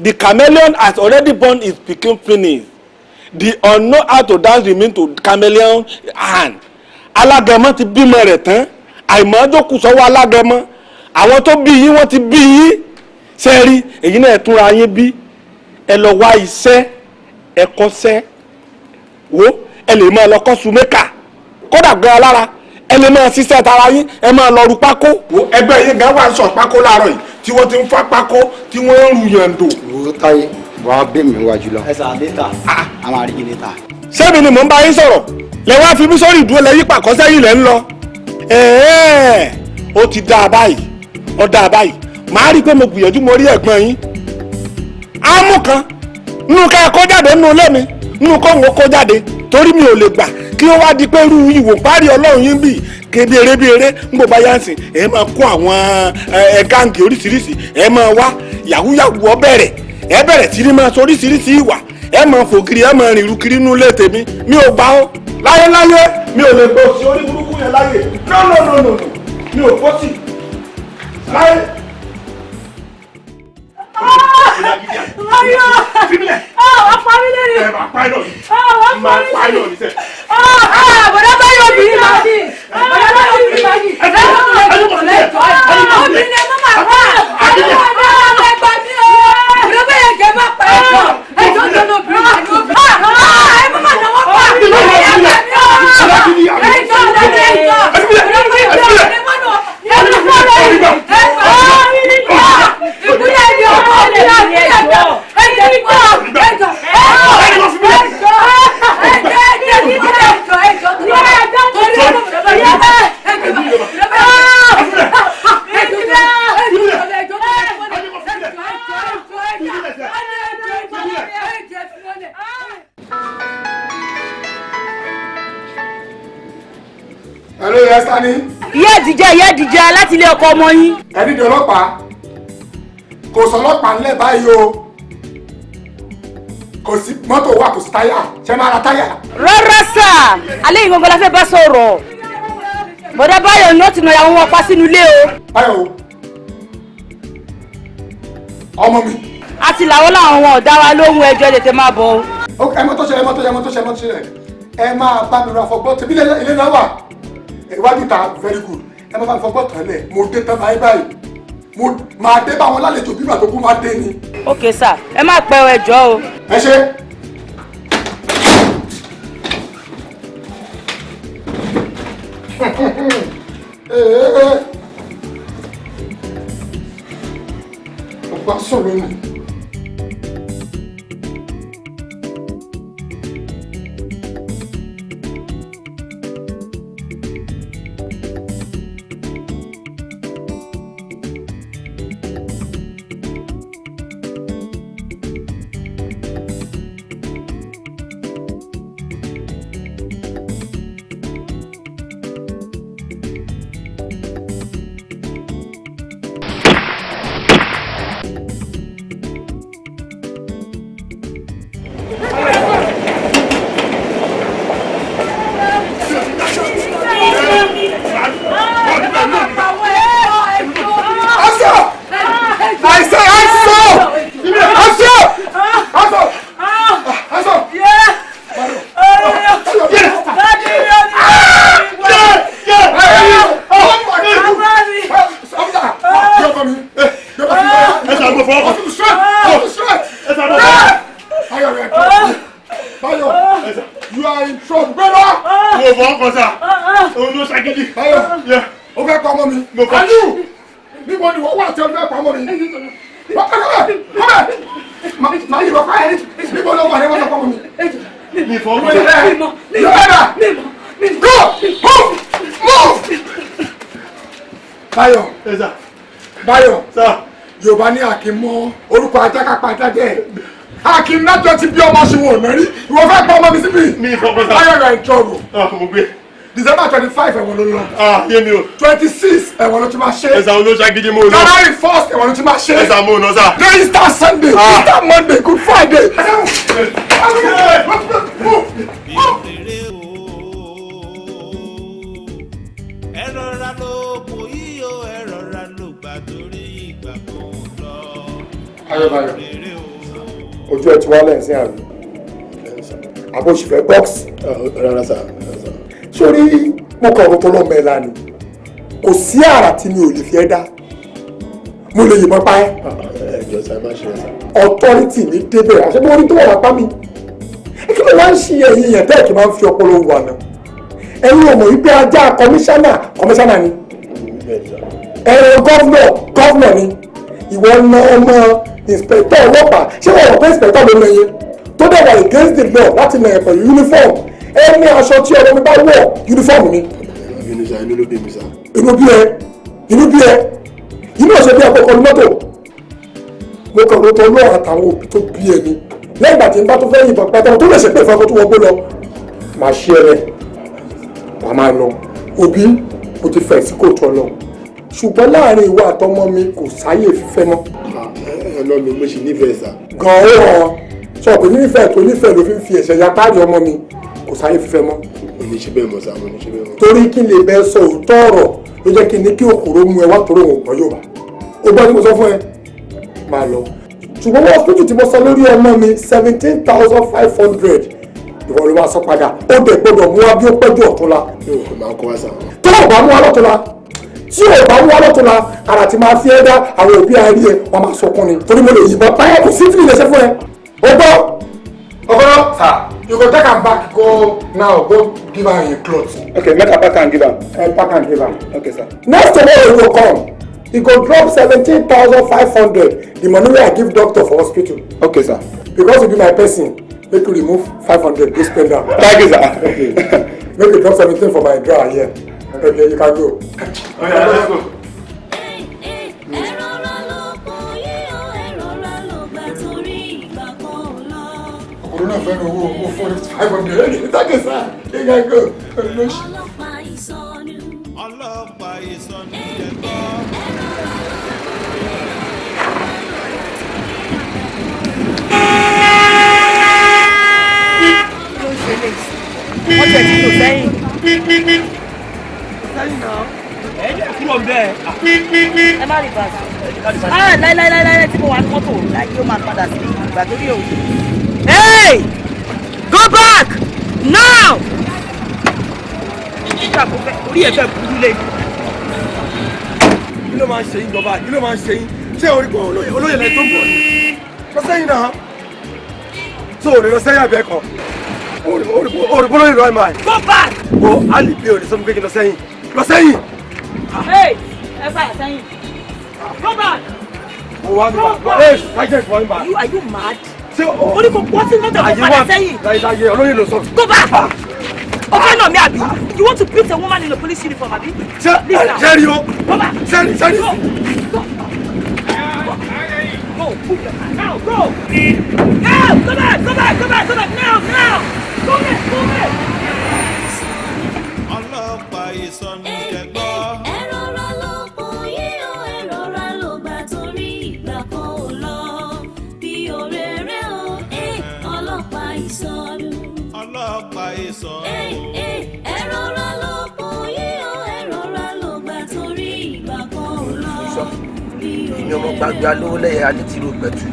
[SPEAKER 19] The chameleon has already born his pikin finish. The unknown how to dance remain to chameleon hand. Alágẹmọ ti bímọ rẹ̀ tán, àìmọ́ jókòó sọ́wọ́ alágẹmọ. Àwọn tó bí yín wọ́n ti bí yín. Ṣe rí èyí náà, ẹ túnra yín bí, ẹ lọ wá iṣẹ́, ẹ kọ́ṣẹ́. Wo, ẹ lè máa lọ kọ́ sùmẹ́kà, kódà gan alára ẹ lè máa ṣiṣẹ́ tara yín, ẹ máa lọ ru pákó. Wo, ẹgbẹ́ yín gan wà ń sọ pákó láàárọ̀ yìí tí wọ́n ti ń fa pákó tí wọ́n ń ru yàndò.
[SPEAKER 18] Wo Táyé, wàá bẹ̀ mí wájú lọ. Ẹ sà later, a máa rí yín later.
[SPEAKER 19] Sẹ́mi ni mò ń bá yín sọ̀rọ̀ lẹ wá fi mí sórí ìdúró, lẹ yí pàkọ́ sẹ́yìn lẹ́ ń lọ. Ẹ̀ẹ́, ó ti dáa báyìí, ó dáa báyìí. Màá rí i pé mo gbìyànjú, mo rí ẹ̀gbọ́n yín. Ámú kan nínú ká ẹ kó jáde nínú ilé mi, nínú kó ń kó jáde, torí mi ò lè gbà kí ó wá di pé irú ìwò parí ọlọ́run yín bì kéde eré bí eré ń bò bá yá ń sìn. Ẹ máa kó àwọn ẹ gáǹgì oríṣiríṣi, ẹ máa wá yahoo ọ bẹ̀rẹ̀, ẹ bẹ̀rẹ̀ tí ní máa sọ oríṣiríṣi ìwà, ẹ máa fògiri, ẹ máa rìn irú kiri nínú ilé tèmi. Mi ò gbà ó láyéláyé, mi ò lè gbọ́ sí orí burúkú yẹn láyé. No, no, no, no, no, mi ò gbọ́ sí láyé.
[SPEAKER 6] Ayọ̀! Ah, wàá parí lórí.
[SPEAKER 12] Ẹ máa pa iná ni.
[SPEAKER 6] Ah, wàá
[SPEAKER 12] Máa
[SPEAKER 6] parí
[SPEAKER 12] pa iná ni sẹ́.
[SPEAKER 6] Ah, bọ̀dá báyọ̀ obìnrin máa ní. Bọ̀dá báyọ̀ obìnrin máa ní. Obìnrin ẹ má máa wá. Ẹ gbà mí o. Bọ̀dá báyọ̀ jẹ́ má pa ẹ̀jọ̀. Ẹ̀jọ̀ tó ní obìnrin máa ní obìnrin. Ẹ má máa náwó pa. Ẹ gbà mí o. Ẹ̀jọ̀ ẹ̀jọ̀. Bọ̀dá báyọ̀ obìnrin máa nà. Ẹ má pa ẹ̀jọ̀. Ìkúlẹ̀ ni ọmọ mi láti ẹ̀jọ̀. Ẹ̀jọ̀ ẹ̀jọ̀
[SPEAKER 4] Hello, yes, Tani.
[SPEAKER 2] Ìyá ìdíjẹ́, ìyá ìdíjẹ́ láti ilé ọkọ ọmọ yín.
[SPEAKER 4] Ẹni di ọlọ́pàá, kò sọ ọlọ́pàá ńlẹ̀ báyìí o. Kò sí mọ́tò wà, kò sí táyà, ṣé máa ra táyà?
[SPEAKER 2] Rárá sà, alẹ́ yìí gbogbo la fẹ́ bá sọ̀rọ̀. Bọ̀dá Báyọ̀ ni ó ti nà ìyàwó wọn pa sínú ilé o.
[SPEAKER 4] Báyọ̀ o, ọmọ mi.
[SPEAKER 2] A ti làwọn làwọn wọn ò dá wa lóhùn, ẹjọ́ tètè máa bọ̀ o.
[SPEAKER 4] Ẹ mọ́ tó ṣẹlẹ̀, ẹ mọ́ tó ṣẹlẹ̀, ẹ mọ́ tó ṣẹlẹ̀, ẹ mọ́ tó ṣẹlẹ̀. Ẹ máa bá mi ra fọgbọ́ tẹ̀bí ilé náà wà. Ìwádìí ta, very good. Ẹ máa bá mi fọgbọ́ tán lẹ̀, mo dé tán báyìí báyìí. Mo máa dé bá wọn lálejò bí màá tó kú máa dé ni.
[SPEAKER 2] Ok sà, ẹ má pẹ́ o, ẹjọ́ o.
[SPEAKER 4] Ẹ ṣe. Ọ̀pá sọ̀rọ̀ nù. I say, I saw! I saw! I saw! I saw! Yeah! You are in trouble, brother.
[SPEAKER 12] Mo fọ́ ọkọ̀ sá. Òun ló ṣàgídí.
[SPEAKER 4] Báyọ̀, o fẹ́ pa ọmọ mi. Ayú! Níbo ni wọ́n wà tí o fẹ́ pa ọmọ mi? Màá yìnbọn pa ẹ́. Níbo ló wà ní wọ́n fẹ́ pa ọmọ mi?
[SPEAKER 12] Mi fọ́ ọkọ̀
[SPEAKER 4] sá. Go! Move! Move! Báyọ̀, Báyọ̀, Yorùbá ní àkín mọ́ orúkọ ajá kápá ajá jẹ́. Akin lájọ ti bí ọmọ ṣe wọn ò rí. Ìwọ fẹ́ pa ọmọ mi síbí.
[SPEAKER 12] Mi fọ́ ọkọ̀ sá.
[SPEAKER 4] Báyọ̀, you are in trouble.
[SPEAKER 12] Mo gbé.
[SPEAKER 4] December 25 ẹ̀wọ̀n ló lọ.
[SPEAKER 17] Ah, yé mi o.
[SPEAKER 4] 26 ẹ̀wọ̀n ló ti máa ṣe.
[SPEAKER 17] Ẹ̀sà olóṣà gidi mo lọ.
[SPEAKER 4] January 1 ẹ̀wọ̀n ló ti máa ṣe.
[SPEAKER 17] Ẹ̀sà mo lọ sà.
[SPEAKER 4] Then Easter Sunday, Easter Monday, Good Friday.
[SPEAKER 13] Ẹ rọra ló kò yí o, ẹ rọra ló gbà torí ìgbà kò lọ.
[SPEAKER 4] Ayọ̀báyọ̀, ojú ẹ ti wálẹ̀ sí àbí? Àbó òṣì fẹ́ bọ́ọ̀sì.
[SPEAKER 12] Rárá sà.
[SPEAKER 4] Sórí mo kàn rò tó lọ́mọ ẹ̀ lánìí. Kò sí àrà tí mi ò lè fi ẹ́ dá. Mo lè yìnbọn pa ẹ́.
[SPEAKER 12] Ẹ jọ̀ọ́ sà, ẹ má ṣe sà.
[SPEAKER 4] Authority mi débẹ̀, àṣẹ bí wọ́n ní tó wà lápá mi. Kí ló máa ń ṣe ẹ̀yin èèyàn tẹ́ẹ̀ kí máa ń fi ọpọlọ wà náà? Ẹ̀yin ò mọ̀ wípé ajá kọmíṣánná kọmíṣánná ni. Ẹ̀rọ gọ́vnọ̀ gọ́vnọ̀ ni. Ìwọ na ọmọ ìǹspẹ̀tọ̀ ọlọ́pàá, ṣé wọ́n rò pé ìǹspẹ̀tọ̀ ló na yẹn? Tó dẹ̀ wà against the law láti nà ẹ̀ pẹ̀lú uniform. Ẹni aṣọ tí ọmọ mi bá wọ̀ uniform ni.
[SPEAKER 12] Inú sà, inú ló bí mi sà.
[SPEAKER 4] Inú bí ẹ, inú bí ẹ, inú ọ̀sẹ̀ bí akọkọ ní mọ́tò. Mo kàn ló tọ́ lọ́wọ́ àtàwọn òbí tó bí ẹni. Lẹ́yìn ìgbà tí n bá tó fẹ́ yìnbọn pátá tó lè ṣe pé ìfọkàn tó wọgbó lọ. Màá ṣí ẹ lẹ̀, wàá máa lọ. Òbí mo ti fẹ̀ sí kóòtù ọlọ. Ṣùgbọ́n láàrin ìwọ àtọmọ mi kò sáyè fífẹ́ mọ́.
[SPEAKER 12] Ẹ lọ mi, mo sì nífẹ̀ẹ́ sà.
[SPEAKER 4] Gan-an ó hàn sọ pé nífẹ̀ẹ́ tó nífẹ̀ẹ́ ló fi ń fi ẹ̀ṣẹ̀ ya páàrí ọmọ mi, kò sáyè fífẹ́ mọ́.
[SPEAKER 12] Mo ní ṣe bẹ́ẹ̀ mọ́ sà, mo ní ṣe bẹ́ẹ̀ mọ́.
[SPEAKER 4] Torí kí n lè bẹ sọ òótọ́ ọ̀rọ̀ ló jẹ́ kí n ní kí òkúrò mú ẹ wá torí òun gbọ́ Yorùbá. O gbọ́ ni mo sọ fún ẹ, máa lọ. Ṣùgbọ́n wọ́n hospital tí mo sọ lórí ọmọ mi 17,500 ìwọ ló máa sọ padà. Ó dẹ̀ gbọ́dọ̀ mú wá bí ó pẹ́ jù ọ̀túnla.
[SPEAKER 12] Yóò máa kọ́ wá sà.
[SPEAKER 4] Tó o bá mú wá lọ́túnla, tí o bá mú wá lọ́túnla, ara ti máa fi ẹ́ dá àwọn òbí àárí ẹ, wọ́n máa sọkún ni. Torí mo lè yìnbọn páyà kò sí fìlì lẹ́sẹ̀ fún ẹ. O gbọ́ ọkọ sir, you go take am back go now, go give am him cloth.
[SPEAKER 17] Okay, make I pack and give am.
[SPEAKER 4] Pack and give am.
[SPEAKER 17] Okay, sir.
[SPEAKER 4] Next tomorrow you go come, you go drop 17,500, the money wey I give doctor for hospital.
[SPEAKER 17] Okay, sir.
[SPEAKER 4] Because you be my person, make you remove 500, go spend am.
[SPEAKER 17] Thank you, sir.
[SPEAKER 4] Okay. Make you drop 17 for my drawer here. Okay, you can go.
[SPEAKER 17] Okay, let's go.
[SPEAKER 4] Ọkùnrin náà fẹ́ràn owó owó fún 500. Thank you, sir. You can go.
[SPEAKER 11] Ọlọ́pàá ìsọnù.
[SPEAKER 13] Ọlọ́pàá ìsọnù jẹ gbọ́.
[SPEAKER 2] Wọ́n tẹ̀ sí tò sẹ́yìn.
[SPEAKER 17] Sẹ́yìn náà. Ẹ jẹ́ kúrò bẹ́ẹ̀.
[SPEAKER 2] Ẹ má rí bàtà. Ah, láíláíláíláí tí mo wà ní mọ́tò láyé ó máa padà sí ìgbà tó rí òun. Hey! Go back! Now! Orí ẹ̀ fẹ́ burú lé.
[SPEAKER 14] Kí ló máa ń ṣe yín bàbá? Kí ló máa ń ṣe yín? Ṣé orí kan olóyè lẹ tó ń bọ̀ ni? Lọ sẹ́yìn náà. Tó o lè lọ sẹ́yìn àbẹ̀ kan. Orí lóyè lọ́ọ́ máa.
[SPEAKER 2] Go back!
[SPEAKER 14] Wo a lè bí òní sọ fún pé kí n lọ sẹ́yìn. Lọ sẹ́yìn!
[SPEAKER 2] Hey! Ẹ fà sẹ́yìn. Go back!
[SPEAKER 14] Mo wá ní bàbá. Ẹ ṣáájú ìfọ̀ ní bàbá.
[SPEAKER 2] Are you mad?
[SPEAKER 14] Ṣé o?
[SPEAKER 2] Ó ní kò pọ́ sí mọ́tò kó padà sẹ́yìn.
[SPEAKER 14] Láyé olóyè ló sọ.
[SPEAKER 2] Go back! O fẹ́ nà mí àbí? You want to beat a woman in a police uniform àbí?
[SPEAKER 14] Ṣé ṣé rí o?
[SPEAKER 2] Go back!
[SPEAKER 14] Ṣé rí ṣé rí?
[SPEAKER 2] Go! Go! Go! Move your hand. Now go! Now! Go back! Go back! Go back! Go back! Now! Now! Go back! Go back!
[SPEAKER 13] Ọlọ́pàá ìsọnù jẹ gbọ́.
[SPEAKER 11] Ẹ rọra ló kò yí o, ẹ rọra ló gbà torí ìgbà kan ò lọ. Bí òréré o, ọlọ́pàá ìsọnù.
[SPEAKER 13] Ọlọ́pàá ìsọnù.
[SPEAKER 11] Ẹ rọra ló kò yí o, ẹ rọra ló gbà torí ìgbà kan ò lọ. Bí
[SPEAKER 20] Èmi ọmọ gbàgbé alówó lẹ́yẹ alẹ́ pẹ̀tù.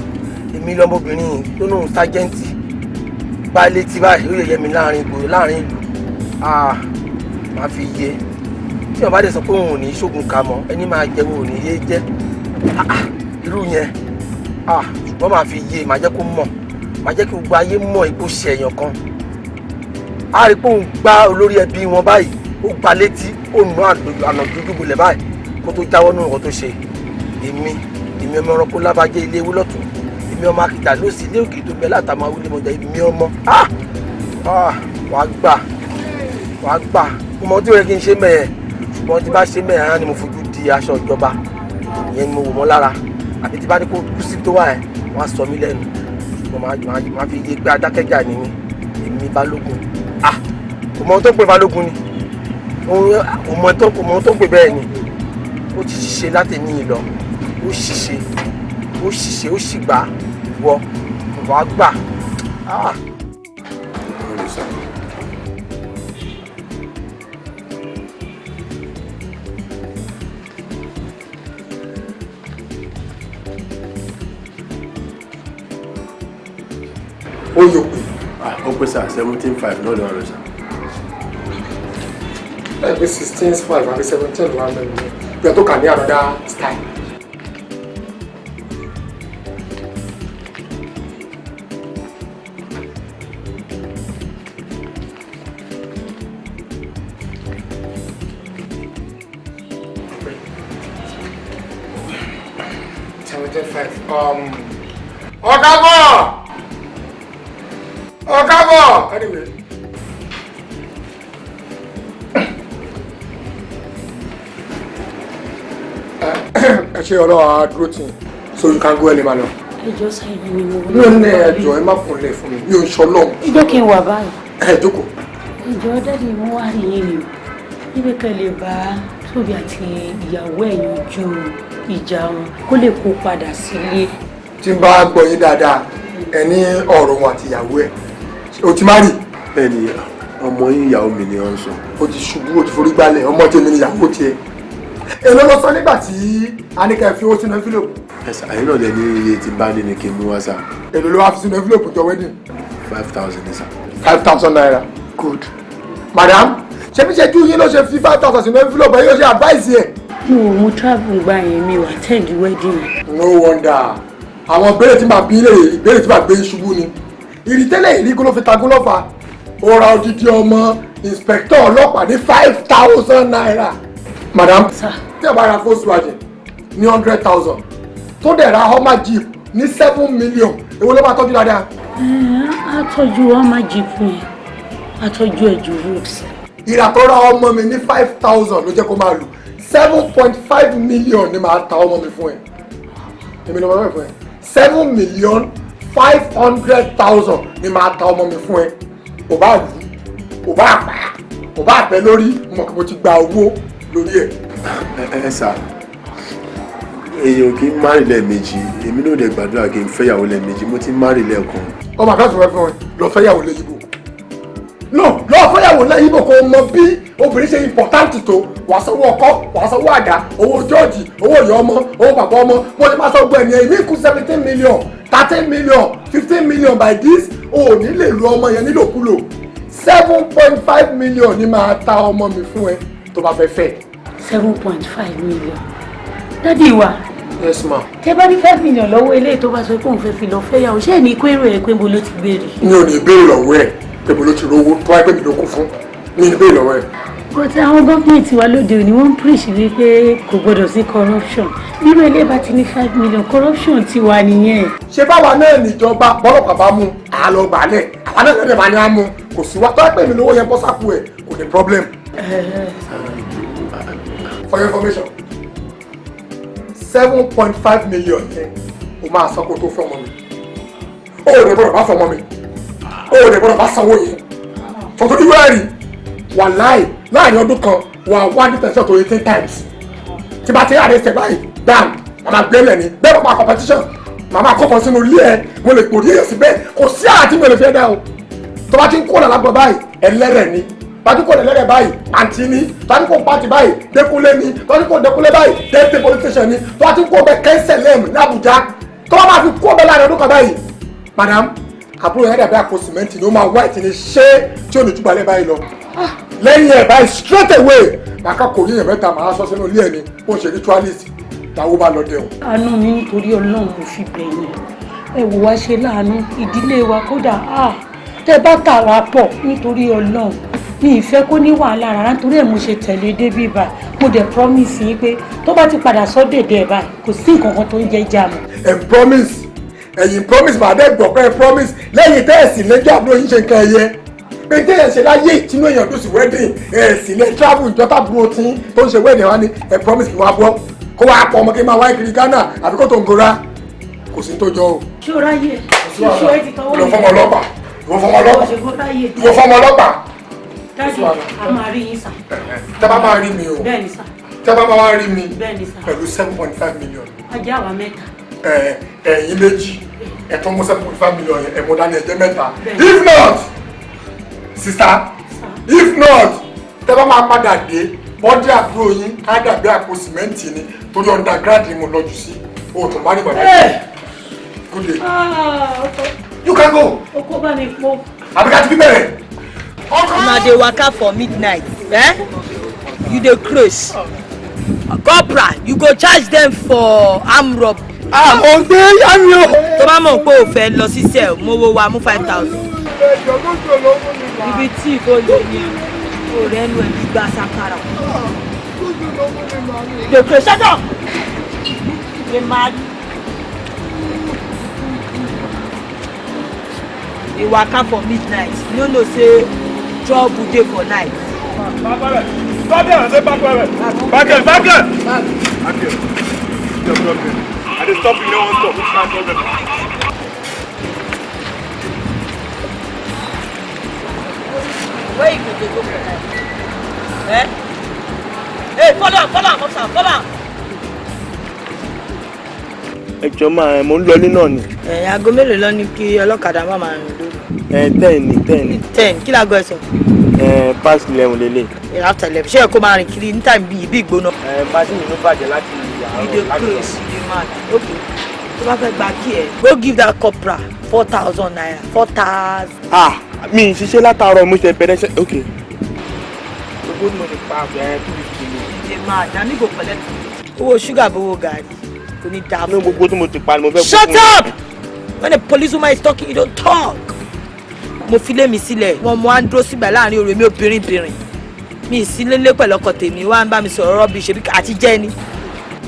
[SPEAKER 20] Èmi lọmọbìnrin tó lóun sájẹ́ǹtì bá létí báyìí ó yẹ̀yẹ́ mi láàrin ìgboro láàrin ìlú. Ah, máa fi yé. Tí wọ́n bá dẹ̀ sọ pé òun ò ní ṣógun kà mọ́, ẹni máa jẹ́ òun ò ní yé jẹ́. Ah, irú yẹn. Ah, ṣùgbọ́n máa fi yé, máa jẹ́ kó mọ̀. Máa jẹ́ kí gbogbo ayé mọ̀ ipò ṣẹ̀yàn kan. A rí pé òun gbá olórí ẹbí wọn báyìí, ó gba létí, ó nù àná dúdú bolẹ̀ báyìí kó tó jáwọ́ nínú nǹkan tó ṣe. Èmi ọmọ ẹranko lábàjẹ́ ilé ewu lọ́tún, èmi ọmọ akìtà ló sì ilé òkè tó bẹ látàmú awúlé mọ̀jà, èmi ọmọ. Ah! Ah! Wàá gbà, wàá gbà. Mo mọ tí ó yẹ kí n ṣe mẹ́ẹ̀, ṣùgbọ́n tí bá ṣe mẹ́ẹ̀ rárá ni mo fojú di aṣọ ìjọba. Ìyẹn ni mo wò mọ́ lára. Àbí tí bá ní kó kú sí tó wà ẹ̀, wọ́n á sọ mí lẹ́nu. Ṣùgbọ́n máa fi yé pé adákẹ́jà ni mí, èmi Balógun. Ah! Kò mọ ohun tó ń pè Balógun ni. Òmò tó ń pè bẹ́ẹ̀ ni ó ti ṣiṣẹ́ láti ní ìlọ, ó ṣiṣẹ́, ó ṣiṣẹ́, ó sì gbà wọ wàá gbà.
[SPEAKER 4] Ó yóò pè.
[SPEAKER 21] Ó pè sà, 17.5 náà lọ́wọ́ rẹ̀ sà.
[SPEAKER 4] Láìpẹ́ 16.5 àbí 17 ló wà lẹ́nu ìgbà tó kà ní another style. Five. Ọ̀gá bọ̀! Ọ̀gá bọ̀! Anyway. Ẹ ṣe ọlọ́wà dúró tì so you can go early ma lọ.
[SPEAKER 1] Ẹjọ́ sáyẹn ni mo
[SPEAKER 4] Mi ò ní ẹjọ́ ẹ má kúnlẹ̀ fún mi, mi ò ń ṣọ lọ́hùn.
[SPEAKER 1] Ẹjọ́ kí n wà báyìí.
[SPEAKER 4] Ẹ jókòó.
[SPEAKER 1] Ẹjọ́ dáàdi mo wá rí yín ni o. Níbi kan lè bá Tóbi àti ìyàwó ẹ̀ yanjú ìjà wọn kó lè kó padà sílé.
[SPEAKER 4] Tí n bá gbọ́ yín dáadáa, ẹ ní ọ̀rọ̀ wọn àti ìyàwó ẹ̀. O ti má rí.
[SPEAKER 21] Bẹ́ẹ̀ni, ọmọ yín ìyàwó mi ni wọ́n ń sọ.
[SPEAKER 4] O ti ṣubú, o ti forí gbálẹ̀, ọmọ tèmi ni ìyàwó tiẹ̀. Èló ló sọ nígbà tí a ní ká fi owó sínú envelope?
[SPEAKER 21] Ẹ sà, àyìn náà lẹ ní iye tí bá ní ni kí n mú wá sà.
[SPEAKER 4] Èló ló wá fi sínú envelope jọ wedding?
[SPEAKER 21] 5,000 ni sà.
[SPEAKER 4] 5,000 naira. Good. Madam, ṣé bí ṣe jú yín ló ṣe fi 5,000 sínú envelope ẹ yóò ṣe advice yẹ?
[SPEAKER 1] Mi ò mú travel gba yẹn, mi ò attend wedding.
[SPEAKER 4] No wonder. Àwọn ìbéèrè tí màá bí lè ìbéèrè tí màá gbé ṣubú ni. Ìrìtẹ́lẹ̀ ìrígun ló fi tagún lọ́fà. Ó ra odidi ọmọ inspector ọlọ́pàá ní 5,000 naira. Madam, tí a bá ra Volkswagen ní 100,000 tó dẹ̀ ra Hummer Jeep ní 7 million, èwo ló máa tọ́jú dáadáa?
[SPEAKER 1] Á tọ́jú Hummer Jeep yẹn, á tọ́jú ẹ̀ ju Volks.
[SPEAKER 4] Ìrà tó ra ọmọ mi ní 5,000 ló jẹ́ kó máa lò. 7.5 million ni màá ta ọmọ mi fún ẹ. Èmi ló máa bẹ̀ fún ẹ. 7,500,000 ni màá ta ọmọ mi fún ẹ. Ò bá lù ú, ò bá pa, ò bá pẹ́ lórí, mo mọ̀ pé mo ti gba owó lórí ẹ̀.
[SPEAKER 21] Ẹ sà, èèyàn kì í márì lẹ́ẹ̀mejì, èmi náà dẹ̀ gbàdúrà kí n fẹ́yàwó lẹ́ẹ̀mejì, mo ti márì lẹ́ẹ̀kan.
[SPEAKER 4] Ọmọ àkáǹtì fẹ́ fún ẹ, lọ fẹ́yàwó lé yíbo. No, lọ fẹ́yàwó lé yíbo kò mọ bí obìnrin ṣe important tó, wàá sanwó ọkọ, wàá sanwó àdá, owó jọ́ọ̀jì, owó ìyá ọmọ, owó bàbá ọmọ, mo ti máa sọ gbọ́ ẹ̀mí ẹ̀mí kú 17 million, 13 million, 15 million by this, o ò ní lè lu ọmọ yẹn nílòkulò. 7.5 million ni màá ta ọmọ mi fún ẹ tó bá fẹ́ fẹ́.
[SPEAKER 1] 7.5 million. Dádì wa.
[SPEAKER 4] Yes ma.
[SPEAKER 1] Tẹ bá ní 5 million lọ́wọ́ eléyìí tó bá sọ pé òun fẹ́ fi lọ fẹ́yàwó, ṣé ẹ̀ ní kó èrò ẹ̀ pé mo ló ti gbé rí?
[SPEAKER 4] Mi ò ní béèrè lọ́wọ́ ẹ̀ pé mo ló ti rówó tó wáyé pé mi ló kún fún, mi ní béèrè lọ́wọ́ ẹ̀.
[SPEAKER 1] But àwọn gọ́ọ̀mẹ̀ntì wa lóde òní wọ́n ń preach wípé kò gbọ́dọ̀ sí corruption. Bírò ilé bá ti ní 5 million, corruption ti wà nìyẹn.
[SPEAKER 4] Ṣé báwa náà níjọba bọ́lọ́pàá bá mú àlọ́ gbàlẹ̀, àwa náà lọ́dẹ̀ bá ní á mú, kò sí wa tó wáyé pé mi lówó yẹn bọ́ sápò ẹ̀ kò ní problem. For your information, 7.5 million yẹn o máa san kó tó fẹ́ ọmọ mi. O ò lè gbọ́dọ̀ bá fọmọ mi. O ò lè gbọ́dọ̀ bá sanwó yẹn. Tọ́tún ìwé ẹ̀rí wà láì láàrin ọdún kan wà wá ní tẹ̀sán tó 18 times. Tí bá ti rí àdéhùn báyìí, bam, màmá gbélé ni. Bẹ́ẹ̀ bá pa competition, màmá kọ́kọ́ sínú ilé ẹ̀, mo lè pòrí èèyàn síbẹ̀, kò sí àti mi ò lè fi ẹ́ dá o. Tó bá ti ń kó ọ̀nà lágbọ̀n báyìí, ẹlẹ́rẹ̀ ni. Tọ́jú kò lẹ́lẹ́rẹ̀ báyìí, àǹtí ni, tọ́jú kò pàtì báyìí, Dékúnlé ni, tọ́jú kò Dékúnlé báyìí, Delta police station ni, tọ́jú kò bẹ kẹ́sẹ̀lẹ́mù ní Àbújá, tó bá máa fi kó bẹ láàrin ọdún kan báyìí. Madam, àbúrò yẹn dàbí àpò sìmẹ́ǹtì ni ó máa white ni ṣé tí ò ní jùbalẹ̀ báyìí lọ. Lẹ́yìn ẹ̀ báyìí straight away, màá kò yíyan mẹ́ta màá sọ sínú ilé ẹ̀ ni, bó ń ṣe ritualist, làwọn bá lọ dẹ̀wọ̀n.
[SPEAKER 1] Àánú mi nítorí Ọlọ́run mo fi bẹ̀yìn. Ẹ wò wá ṣe láàánú ìdílé wa kódà tẹ bá tà wá pọ̀ nítorí Ọlọ́run. Mi ìfẹ́ kó ní wàhálà rárá nítorí ẹ̀ mo ṣe tẹ̀lé débí bá mo dẹ̀ promise yín pé tó bá ti padà sọ́dẹ̀dẹ̀ ẹ̀ báyìí kò sí nǹkan kan tó ń jẹ́ ìjà mọ́.
[SPEAKER 4] Ẹ promise, ẹ̀yin promise màá dẹ́ gbọ́ pé ẹ promise lẹ́yìn tẹ́ ẹ̀ sì lẹ́jọ́ àbúrò yín ṣe nǹkan ẹ̀yẹ pé tẹ́ ẹ̀ ṣe láyé ìtinú èèyàn tó sì wedding ẹ̀ sì lẹ́ travel ìjọ tábúrò tí tó ń ṣe wedding wá ní ẹ promise kí wọ́n á bọ́ kó wàá pọ̀ ọmọ kí n máa wáyé kiri Ghana àbí kó tó ń gora kò sí tó jọ o.
[SPEAKER 1] Ṣé o ráyè? Ṣé o ẹ ti tọwọ́
[SPEAKER 4] mi? Ìwọ fọmọ ọlọ́pàá, ìwọ fọmọ ọlọ́pàá, ìwọ fọmọ ọlọ́pàá.
[SPEAKER 1] Daddy, a máa rí yín sà.
[SPEAKER 4] Tẹ́ bá máa rí mi o.
[SPEAKER 1] Bẹ́ẹ̀ni sà.
[SPEAKER 4] Tẹ́ bá máa rí mi.
[SPEAKER 1] Bẹ́ẹ̀ni sà.
[SPEAKER 4] Pẹ̀lú 7.5 million.
[SPEAKER 1] Ajá àwa mẹ́ta.
[SPEAKER 4] Ẹ ẹ̀yin méjì, ẹ tún mú 7.5 million yẹn, ẹ mú dání, ẹ jẹ́ mẹ́ta. If not, sister, if not, tẹ́ bá máa padà dé, bọ́dí àbúrò yín á dàbí àpò sìmẹ́ǹtì ni, torí underground ni mo lọ́jú sí. O tún bá ní bàbá yìí. Good day. You can go.
[SPEAKER 1] Oko bá mi po.
[SPEAKER 4] Àbí ká ti fi bẹ̀rẹ̀.
[SPEAKER 2] Una dey waka for midnight, eh? You dey craze. Corporal, you go charge dem for arm robbery.
[SPEAKER 14] Ah, mo ń gbé yá mi o.
[SPEAKER 2] Tó bá mọ̀ pé o fẹ́ lọ sí cell, mówó wa, mú 5,000. Ibi tí ìbò lè ní ọ̀rẹ́ ẹnu ẹ̀ gbígbá sakara. Dey craze, shut up! You dey mad? Dey waka for midnight, you no know say trouble dey for night.
[SPEAKER 17] Back there, I say back there. Back there, back there. Back there. Your problem. I dey stop you, no wan stop. Which kind problem?
[SPEAKER 2] Where you go dey go for night? Eh? Hey, follow am, follow am, officer, follow am.
[SPEAKER 20] Ẹ jọ máa ẹ, mò ń lọlé náà ni.
[SPEAKER 2] Ẹ aago mélòó lọ ní kí ọlọ́kadà má máa rìn lóru?
[SPEAKER 20] Ẹ 10 ni, 10 ni.
[SPEAKER 2] 10, kí láago ẹ sọ?
[SPEAKER 20] Ẹ past 11 lélẹ̀.
[SPEAKER 2] Ẹ after 11, ṣé ẹ kó máa rìn kiri ní time bíi ibi ìgbóná?
[SPEAKER 20] Ẹ bátìrì ló bàjẹ́ láti
[SPEAKER 2] You dey craze, you dey mad. Okay, tó bá fẹ́ gba kí ẹ, go give that corporal ₦4,000, 4,000.
[SPEAKER 20] Ah, mi ì ṣiṣẹ́ látàárọ̀, mo ṣe bẹ̀rẹ̀ ṣe, ok. Gbogbo ni mo ti pa ẹ 250 ni.
[SPEAKER 2] You dey mad, na me go collect owó ṣúgà bówó gàrí, kò ní dáa
[SPEAKER 20] Ní gbogbo tí mo ti pa ni mo fẹ́ kó
[SPEAKER 2] Shut
[SPEAKER 20] fún
[SPEAKER 2] up! When a policewoman is talking, you don't talk. Mo fi lé mi sílẹ̀, wọ́n mú à ń dúró sígbà láàrin òru, mi obìnrin bìnrin. Mi ì sí lélé pẹ̀lú ọkọ tèmi, wá ń bá mi sọ̀rọ̀ rọ́bì ṣebí àti jẹ́ ni.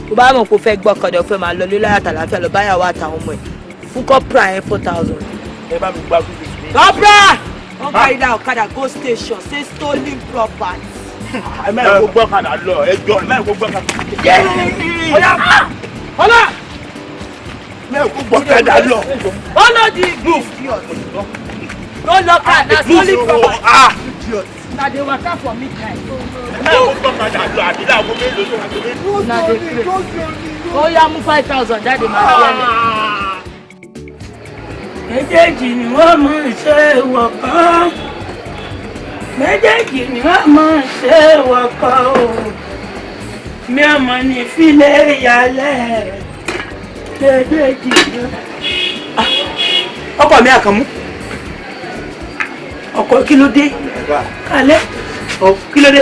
[SPEAKER 2] Tó bá mọ̀ pé o fẹ́ gbọ́ ọkọ̀ dẹ̀, o fẹ́ máa lọ lé láyà tàlàáfíà, lọ báyàwó àtàwọn ọmọ ẹ̀. Fún corporal yẹn 4,000.
[SPEAKER 20] Ẹ bá mi gba 250.
[SPEAKER 2] Corporal! Wọ́n carry that ọ̀kadà go station, say stolen property.
[SPEAKER 20] Ẹ mẹ́rin kó gbọ́kadà lọ, ẹ jọ, ẹ mẹ́rin kó gbọ́kadà.
[SPEAKER 2] Ọ̀yà! Ọlá!
[SPEAKER 20] Mẹ́rin kó gbọ́kadà lọ.
[SPEAKER 2] Follow the idiot. No lock her, na stolen property.
[SPEAKER 20] Ah!
[SPEAKER 2] Na dey waka for midnight.
[SPEAKER 20] Ẹ mẹ́rin kó gbọ́kadà lọ, àbí láago mélòó tó wà mélòó.
[SPEAKER 2] Na dey craze. Ó yá, mú 5,000 jáde, máa fi ẹlẹ.
[SPEAKER 1] Méjèèjì ni wọ́n máa ṣe wọ̀kọ́, méjèèjì ni wọ́n máa ṣe wọ̀kọ́ o. Mi ò mọ̀ ní fílẹ̀ ìyálẹ̀ méjèèjì ni. Ọkọ mi Àkànmú, ọkọ, kí ló dé kálẹ̀ ọ, kí ló dé?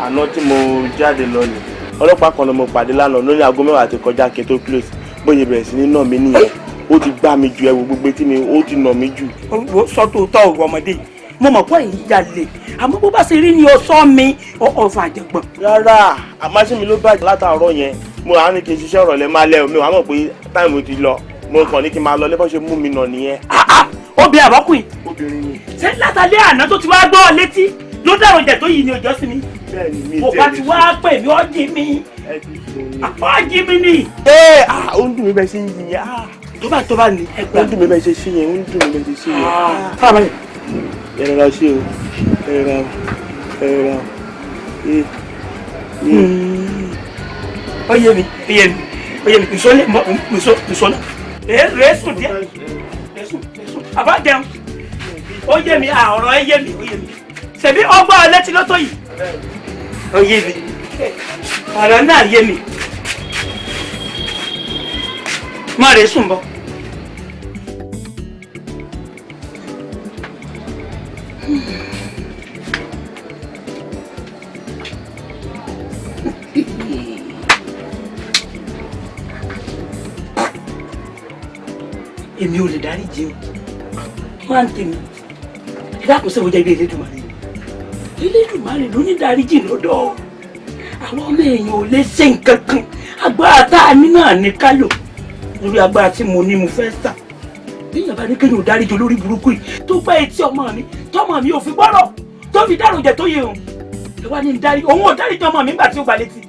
[SPEAKER 20] Àná tí mo jáde lọ ni ọlọ́pàá kan ni mo pàdé lánàá lórí aago 10 ti kọjá kí n tó close, bóyá bẹ̀rẹ̀ sí ní nà mí nìyẹn. Ó ti gbá mi ju, ẹwù gbogbo tí mi, ó ti nà mí jù.
[SPEAKER 1] Sọ tòótọ́ ọ̀rọ̀ ọmọdé yìí, mo mọ̀ pé èyí jalè, àmọ́ bó bá ṣe rí ni o sọ mi ọ̀fà àjẹgbọ̀n.
[SPEAKER 20] Rárá, àmọ́ mi ló bàjẹ́ látàárọ̀ yẹn. Mo á ní kí n ṣiṣẹ́ ọ̀rọ̀lẹ́ máa lẹ́ omi, wàá mọ̀ pé time ti lọ, mo kàn ní kí n máa lọ lẹ́bọ̀, ṣe mú mi nà nìyẹn.
[SPEAKER 1] Obìnrin àbọ́kùnrin?
[SPEAKER 20] Obìnrin ni.
[SPEAKER 1] Ṣé látàlẹ́ àná tó ti wá gbọ́ ọ létí ló dàrọ̀ jẹ̀ tó yìí ni òjọ́ sí mi?
[SPEAKER 20] Bẹ́ẹ̀ni, mi
[SPEAKER 1] Mo bá ti wá pè mí, ọ́ jí mi,
[SPEAKER 20] Ẹ ti sùn ni.
[SPEAKER 1] Ọ́ jí mi ni.
[SPEAKER 20] Ee, ah, ó ń dùn mí bẹ́ẹ̀ ṣe ń yin yẹn, ah.
[SPEAKER 1] Tó bá ní
[SPEAKER 20] Ó ń dùn mí bẹ́ẹ̀ ṣe ṣe yẹn, ó ń dùn mí bẹ́ẹ̀ ṣe ṣe yẹn.
[SPEAKER 1] Farabalẹ̀.
[SPEAKER 20] Ẹ rọra ṣe o, ẹ rọra o, ẹ rọra o. Ee ee.
[SPEAKER 1] Ó yé mi, ó yé mi, ó yé mi. Nsọ́lé nsọ́ nsọ́lé rèé sùn díẹ̀, rèé sùn, rèé sùn, àbá jẹun. Ó yé mi, ọ̀rọ̀ ẹ yé mi, ó yé mi. Ṣèbí ọgbọ́n létí ló tó yìí. Ó yé mi, ọ̀rọ̀ náà yé mi. Má rèé sùn bọ́. Èmi ò lè dáríjì o, máa ń tèmi. Ẹ dákun, sẹ́wọ́n jẹ́ ibi Elédùmarè? Elédùmarè ló ní dáríjì lọ́dọ̀. Àwọn ọmọ èèyàn ò lè ṣe nǹkan kan. Agbára tá a ní náà ní ká lò lórí agbára tí mo ní, mo fẹ́ sà. Bí èèyàn bá ní kéèyàn ò dáríjì olórí burúkú yìí tó gbá etí ọmọ mi, tọmọ mi ò fi gbọ́rọ̀, tó fi dárò jẹ tó yẹ òun, ẹ wá ní ń dárí òun ò dáríjì ọmọ mi nígbà tí ó gba létí.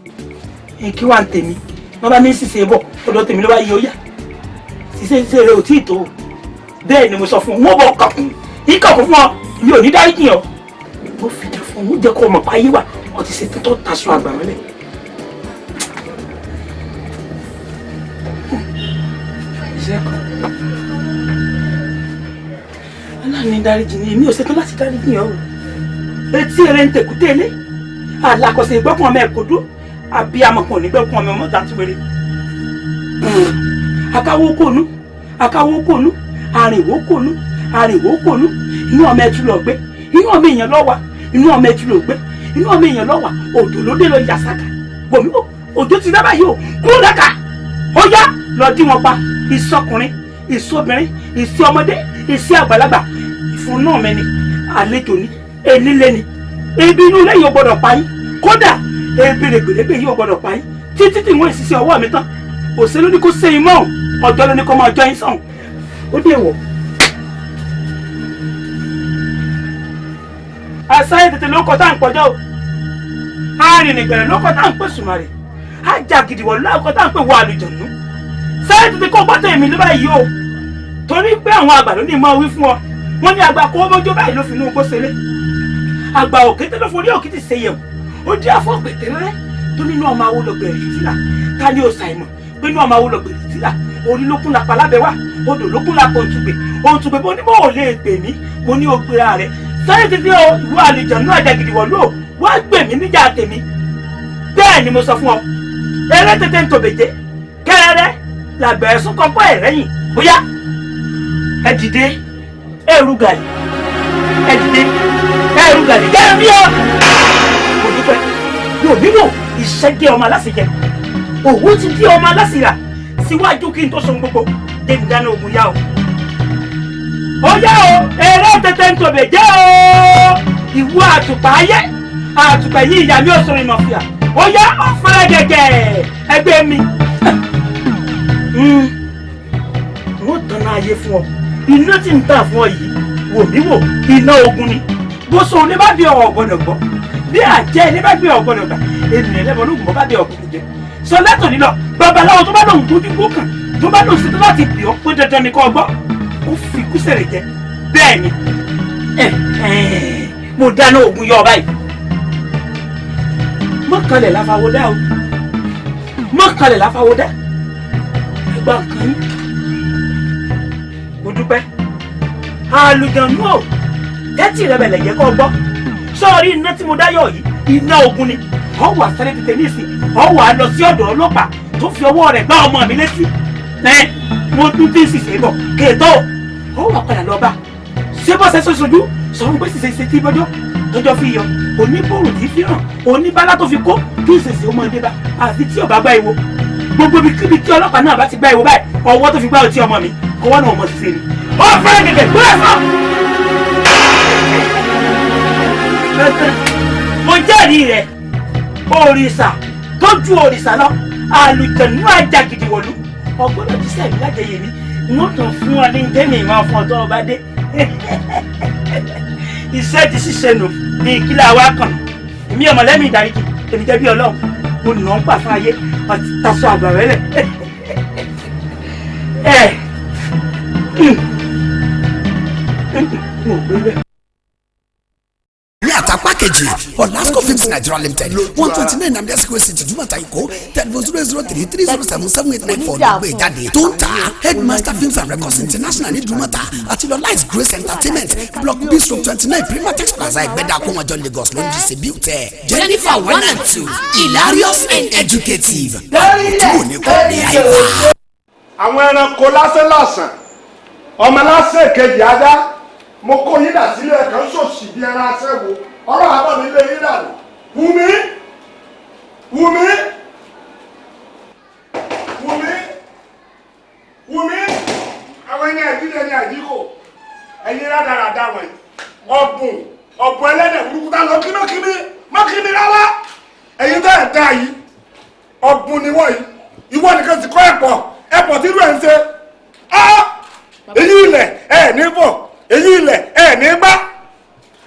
[SPEAKER 1] Kí wàá ń tèmi, wọn bá ní ṣiṣẹ́ bọ̀ ọ̀dọ̀ tèmi ló bá yí, ó yá, ṣiṣẹ́ ṣiṣẹ́ rẹ ò tí ì tó. Bẹ́ẹ̀ ni mo sọ fún un, wọ́n bọ̀ kọ̀kùn ìkọ̀kùn fún ọ, mi ò ní dáríjì ọ.
[SPEAKER 5] Wọ́n fìjà fún un jẹ́ kó ọmọ pa ayé wà wọ́n ti ṣe tó taṣọ àgbà mọ́lẹ̀. Iṣẹ́ kan aláàánú dáríjì ni èmi ò ṣetán láti dáríjì yàn o. Etí rẹ ń tẹ̀kútẹ́ ilé àlàkọ̀sẹ̀ ìgbọ́kùn ọmọ ẹ̀kọ́ dúró àbí amọ̀kùn onígbọ́kùn ọmọ ọmọ tàbí wéré. Akáwó kònú akáwó kònú àrìnwó kònú àrìnwó kònú inú ọmọ ẹtú lọ gbé inú ọmọ èèyàn lọ wà inú ọmọ ẹtú lọ gbé inú ọmọ èèyàn lọ wà òjò ló dé lọ yàsákà wòmí o òjò ti dábàá yìí o kúrò dáka ó yá lọ dí wọn pa ìsọkùnrin ìsọbìnrin ìsí ọmọdé ìsí àgbàlagbà ìfun náà mẹni àlejò ni enílé ni ebi inú ilé yìí ò gbọdọ̀ pa yín kódà ebi règbèrègbè yìí ò gbọdọ̀ pa yín títí tí wọ́n ìṣiṣẹ́ ọwọ́ mi tán òṣèlú ní kó ṣe imọ́ ọjọ́ ló ní kó máa jọ yín sàn ó dé wọ̀. Àṣàyè tètè ló kọ tá à ń pọjọ́ o arìnrìngbẹ̀rẹ̀ ló kọ tá à ń pè sùmàrè ajàgìdìwọ̀ ló kọ tá à ń pè wọ àlùjọ̀nù sáyé tètè kó gbọ́tọ̀ èmi ló báyìí o torí pé àwọn àgbà ló ní mọ́ wí fún ọ wọ́n ní àgbà kó mọ́jọ́ báyìí ló fi inú igbó ṣeré àgbà òkété ló forí òkìtì ṣe yẹ̀wò ó dé àfọ̀ pẹ̀tẹ́rẹ́ tó nínú ọmọ awo lọ gbẹ̀rẹ̀ tìlà ta ni òòsà ìmọ̀ pé inú ọmọ awo lọ gbẹ̀rẹ̀ tìlà orí ló kún lápá lábẹ́ wá odò ló kún lápá òǹtùgbè òǹtùgbè bó ní mò ń lè gbè mí mo ní o gbéra rẹ sáyé títí o ìwọ àlùjọ̀nú àjàgìdìwọ̀ ló wá gbè mí níjà tèmi bẹ́ẹ̀ ni mo sọ fún ọ eré tètè ń tòbèjé kẹrẹrẹ làgbẹ̀ ẹ̀sùn kan pọ̀ ẹ̀rẹ́yìn bóyá ẹ dìde ẹrù gàlì ẹ dìde ẹrù gàlì jẹ́ rí ọ. Mo dúpẹ́ yóò nílò iṣẹ́ dé ọmọ aláṣẹ jẹ òwú ti dé ọmọ aláṣẹ rà síwájú kí n tó sun gbogbo débi dáná ogun yá o. Ó yá o eré tètè ń tòbè jẹ́ o ìwọ àtùpà ayé àtùpà yìí ìyá mi ò sọ̀rọ̀ ìmọ̀fìà ó yá ọ̀fẹ́rẹ́ gẹ̀gẹ̀ ẹgbẹ́ mi. Wọ́n tanná ayé fún ọ iná tí ń tà fún ọ yìí wò mí wò iná ogun ni bó so ní bá bí ọ̀rọ̀ gbọ́dọ̀ gbọ́ bí àjẹ́ ní bá gbé ọ̀gbọ́dọ̀ gbà ènìyàn lẹ́bọ̀ lóògùn bó bá bí ọ̀gbọ́dọ̀ jẹ sọ látò nílọ babaláwo tó bá lòun tójú gbó kàn tó bá lòun ṣetán láti bì ọ́ pé dandan ni kò gbọ́ ó fi kúsẹ̀rẹ̀ jẹ bẹ́ẹ̀ ni mo dáná ogun yọ ọ báyìí mọ́kànlẹ̀ láfawọ́dá o mọ́kànlẹ̀ láfawọ́dá ẹgbà nǹkan yín mo dúpẹ́ àlùjànnú o tẹ́tì rẹ bẹ̀lẹ̀ jẹ́ kó gbọ́ sọ́ọ̀rí iná tí mo dá yọ̀ yìí iná ogun ni ọ wà sáré tètè nísìn ọ wà lọ sí ọ̀dọ̀ ọlọ́pàá tó fi ọwọ́ rẹ̀ gbá ọmọ mi létí ẹ mo tún tí ń sì ṣe bọ̀ kéètò ọ wà padà lọ bá ṣé bọ́sẹ̀ ṣoṣojú sọ fún pé ṣiṣẹ́ ṣe tí bọ́jọ́ tọjọ́ fi yọ oníbòrò tí fi hàn oníbálá tó fi kó kí ìṣẹ̀ṣẹ̀ ó mọ ẹdẹ bá àfi tí ọba gbá ìwo gbogbo ibi kíbi tí ọlọ́pàá náà bá ti gbá ìwo báyìí ọwọ́ tó fi gbá ọtí ọmọ mi kọ́wọ́ náà ọmọ ṣiṣẹ́ ni ó fẹ́rẹ̀ gẹ̀gẹ̀ gbọ́dọ̀ sọ. Mo jẹ́rìí rẹ̀ òrìṣà tó ju òrìṣà lọ àlùjẹ̀nú àjàgìdìwọ̀lú ọgbọ́dọ̀ jíṣẹ́ mi lájẹyè mi wọ́n tàn fún ọ ní tẹ́mi ìmọ̀ fún ọtọ́ ọba dé iṣẹ́ ti ṣiṣẹ́ nù ní ìkílẹ̀ àwa kan èmi ọmọlẹ́mì ìdáríjì èmi jẹ́ bí ọlọ́run mo nà ń pàṣẹ ayé àti taṣọ àgbà rẹ lẹ̀ ẹ̀ mo gbé bẹ́ẹ̀.
[SPEAKER 9] Ní àtàpá kejì Olasco Films Nigeria Limited, 129 Nnamdi Azikiwe Street, Ìdúmọ̀tà, Èkó, telephone 003307789 4 ló gbé jáde tó ń ta Headmaster Films and Records International ní Ìdúmọ̀tà àti lọ Light Grace Entertainment, Block B/29, Primatex Plaza, Ẹgbẹ́dá, Akówọjọ, Lagos ló ń distribute ẹ̀. Jennifer 1 and 2, hilarious and educative, àkótó ní kò ní àyíká.
[SPEAKER 12] Àwọn ẹranko lásán lásán ọmọ lásán kejì ajá mo kó yín dà sílẹ̀ kan ṣòṣì bí ẹran aṣẹ́wó ọlọ́run àbọ̀ mi lé yín dànù. Wùmí Wùmí Wùmí Wùmí àwọn ẹni àìjíjẹ ní àìjíkò ẹ̀yin rádaràda wọ̀nyí ọ̀bùn ọ̀bùn ẹlẹ́dẹ̀ burúkú tá lọ kínníkínní má kínní rárá ẹ̀yin tẹ́ ẹ̀ dá yìí ọ̀bùn ni wọ́n yìí ìwọ nìkan sì kọ́ ẹ̀pọ̀ ẹ̀pọ̀ tí irú ẹ̀ ń ṣe á èyí ilẹ̀ ẹ̀ ní bọ̀ èyí ilẹ̀ ẹ̀ ní gbá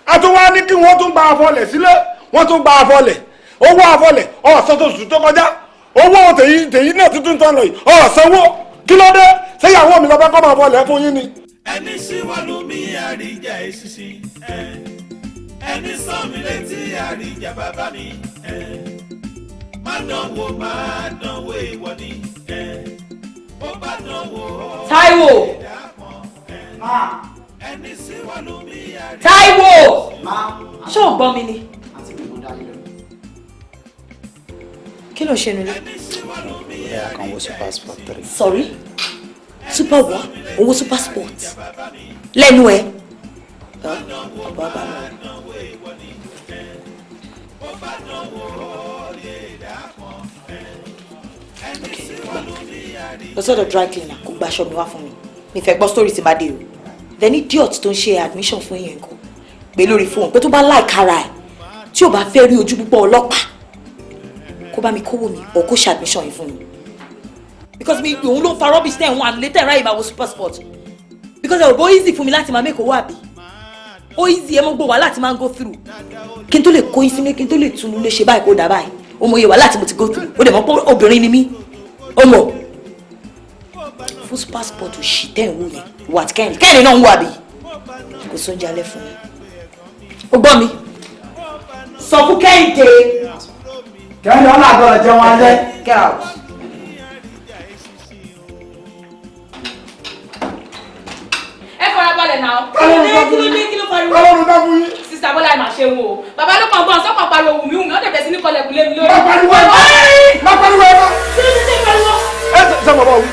[SPEAKER 12] a tún wá ní kí wọ́n tún gba afọlẹ̀ sílé wọ́n tún gba afọlẹ̀ owó afọlẹ̀ ọ̀sán tó sùn tó kọjá owó tèyí tèyí náà tuntun tán lọ yìí ọ̀sánwó kí ló dé ṣéyàwó mi lọ́bẹ̀ kọ́ máa fọlẹ̀ fún yín ni.
[SPEAKER 13] Ẹni síwájú mi àríjà ìṣinṣin Ẹni sọ mi létí àríjà bàbá mi. Má dánwò, má dánwò ìwọ ni. Ó bá dánwò.
[SPEAKER 2] Táíwò.
[SPEAKER 13] Ẹni sí wà lómi àríjà.
[SPEAKER 2] Táíwò. Ṣé o gbọ́ mi ni? Kí ló ṣe nílé?
[SPEAKER 18] Yeah, I can wo Super Sport 3.
[SPEAKER 2] Sorry? Super what? Owó Super Sport? Lẹ́nu ẹ̀. Ọba ọba mi. Lọ sọ́dọ̀ dry cleaner kó gba aṣọ mi wá fún mi. Mi fẹ́ gbọ́ story tí bá dé o. Then idiot tó ń ṣe admission fún èèyàn kan pé lórí fóònù pé tó bá like ara ẹ̀ tí ò bá fẹ́ rí ojú púpọ̀ ọlọ́pàá kó bá mi kówó mi or kó ṣe admission yìí fún mi. Because mi òun ló ń fa rubbish tẹ̀ ń wà nílé tẹ̀ ráyè máa wo Super Sport. Because ẹ̀ ò bó easy fún mi láti máa make owó àbí. Ó easy ẹ mọ́ gbọ́ wàhálà tí máa ń go through. Kí n tó lè kó yín sílé, kí n tó lè tunu lè ṣe báyìí kó dà báyìí. Ó mọ iye wàhálà tí mo ti go through. Ó dẹ̀ mọ̀ pé obìnrin ni mí. Ó mọ̀. Fún Super Sport òṣì tẹ̀ ń wò yẹn. Wà á kẹ́hìn. Kẹ́hìn náà ń wò àbí. Kò sóúnjẹ alẹ́ fún mi. Ó gbọ́ mi. Sọ fún Kẹ́hìndé.
[SPEAKER 14] Kẹ́hìndé ọ̀nà àgbọ̀rọ̀ jẹun alẹ́.
[SPEAKER 2] Get out.
[SPEAKER 8] Ẹ farabalẹ̀ náà. Kí ló dé, kí ló pariwo?
[SPEAKER 4] Ọlọ́run dá fún yín.
[SPEAKER 8] Sista Bọ́lá ẹ̀ máa ṣe wo. Bàbá ló kàn gbọ́n sọ́kàn pariwo wùmí wùmí, ó dẹ̀bẹ̀ sí ní kọlẹ̀kùn lé mi lórí.
[SPEAKER 4] Má pariwo ẹ má pariwo ẹ má.
[SPEAKER 8] Kí ló dé tẹ́ pariwo?
[SPEAKER 4] Ẹ sọ bàbá wí.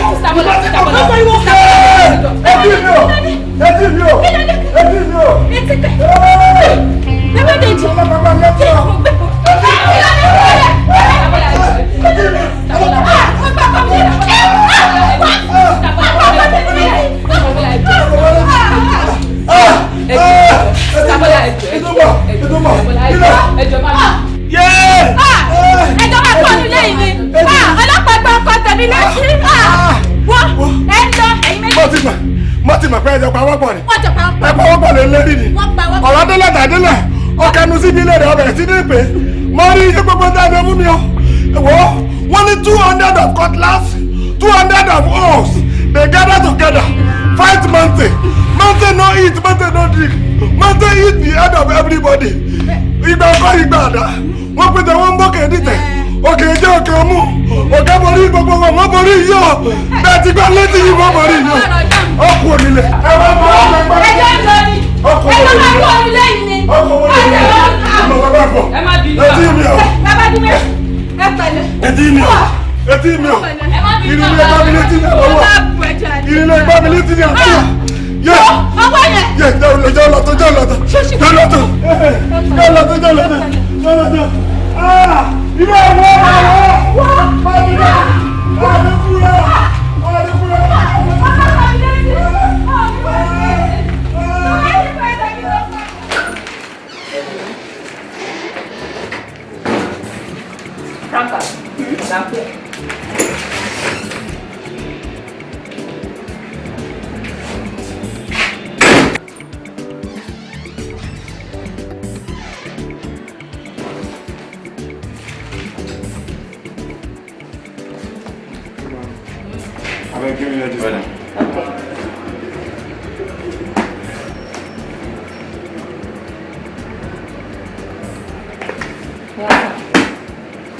[SPEAKER 8] Sista Bọ́lá, Sista Bọ́lá.
[SPEAKER 4] Etí mi o, etí mi o, etí mi o.
[SPEAKER 8] Etí tẹ. Bẹ́ẹ̀ bẹ́ẹ̀ jì. Ẹjọ́ máa kọ́ ọdún lẹ́yìn ni ọlọ́pàá gbọ́ ọkọ tẹ̀mí létí wọ́n ẹ ń lọ ẹ̀yin méjì.
[SPEAKER 4] Mo ti mọ̀ pé ẹjọ́ pa wọ́pọ̀ ni.
[SPEAKER 8] Wọ́n jọ pa
[SPEAKER 4] Ẹ pa wọ́pọ̀ lè lérí ni.
[SPEAKER 8] Wọ́n pa wọ́pọ̀.
[SPEAKER 4] Ọ̀rọ̀ délẹ̀ tàdélẹ̀ ọkànú síbi ilé rẹ̀ ọbẹ̀ sí ní ìpè. Mo rí iye gbogbo dáadé fún mi o. Wò ó, wọ́n ní 200 of cutlass, 200 of oars. They gather together, fight mountain. Mountain no eat, mountain no drink. Mountain eat the head of everybody. Ìgbà ọkọ ìgbà àdá. Wọ́n pété wọ́n ń bókè dìtẹ̀. Òkè jẹ́ òkè ọmú. Òkè borí gbogbo wọn, wọ́n borí yìí o. Bẹ́ẹ̀ ti gbọ́ létí yìí wọ́n borí yìí o. Ọkọ̀ onílẹ̀. Ẹ wá bọ́ ọ̀gbẹ́ gbọ́.
[SPEAKER 8] Ẹjọ́ ń lọ ni.
[SPEAKER 4] Ọkọ̀
[SPEAKER 8] Ẹjọ́ máa kọ́ ọdún lẹ́yìn ni.
[SPEAKER 4] Ọkọ̀ onílẹ̀. Ọmọ bàbá bọ̀.
[SPEAKER 8] Ẹ má bínú.
[SPEAKER 4] Etí mi o.
[SPEAKER 8] Bàbá Dúmẹ́, ẹ pẹ̀lẹ́.
[SPEAKER 4] Etí mi o. Etí mi o.
[SPEAKER 8] Ẹ má bínú.
[SPEAKER 4] Ìrìnlẹ̀ gbá mi létí ní àbọ̀wọ̀. Ìrìnlẹ̀ gbá mi létí ní àbọ̀wọ̀. Yé.
[SPEAKER 8] Ọwọ́ yẹn.
[SPEAKER 4] Yé jẹ́ lọ́tọ̀ jẹ́ lọ́tọ̀. Jẹ́ lọ́tọ̀. Jẹ́ lọ́tọ̀ jẹ́ lọ́tọ̀. Jẹ́ lọ́tọ̀. Ah! Ilé ẹ̀wọ̀ ọ̀wọ̀. Fàdúrà. Fàdúrà. Fàdúrà.
[SPEAKER 8] Franka, ìdápẹ́.
[SPEAKER 17] Abeg, give me register.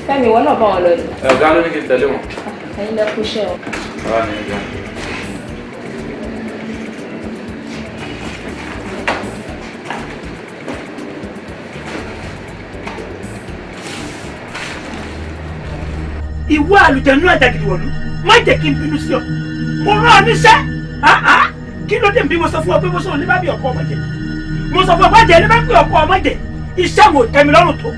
[SPEAKER 15] Fẹ́mi, ìwọ náà bá wọn lọ ni.
[SPEAKER 22] Ẹ ọ̀gá ló ní kí n tẹ̀lé wọn.
[SPEAKER 15] Ẹ̀yin lẹ kú iṣẹ́ o.
[SPEAKER 22] Bàbá mi ń jẹun.
[SPEAKER 5] Ìwọ àlùjẹ̀nú àjàgìrì wọ̀lú, má jẹ́ kí n bínú sí ọ. Mo rán ọ níṣẹ́. Kí ló dé bí mo sọ fún ọ pé mo sọ ní bá bí ọkọ ọmọ jẹ? Mo sọ fún ọ bá jẹ ní bá bí ọkọ ọmọ jẹ. Iṣẹ́ wo tẹ́ mi lọ́rùn tó?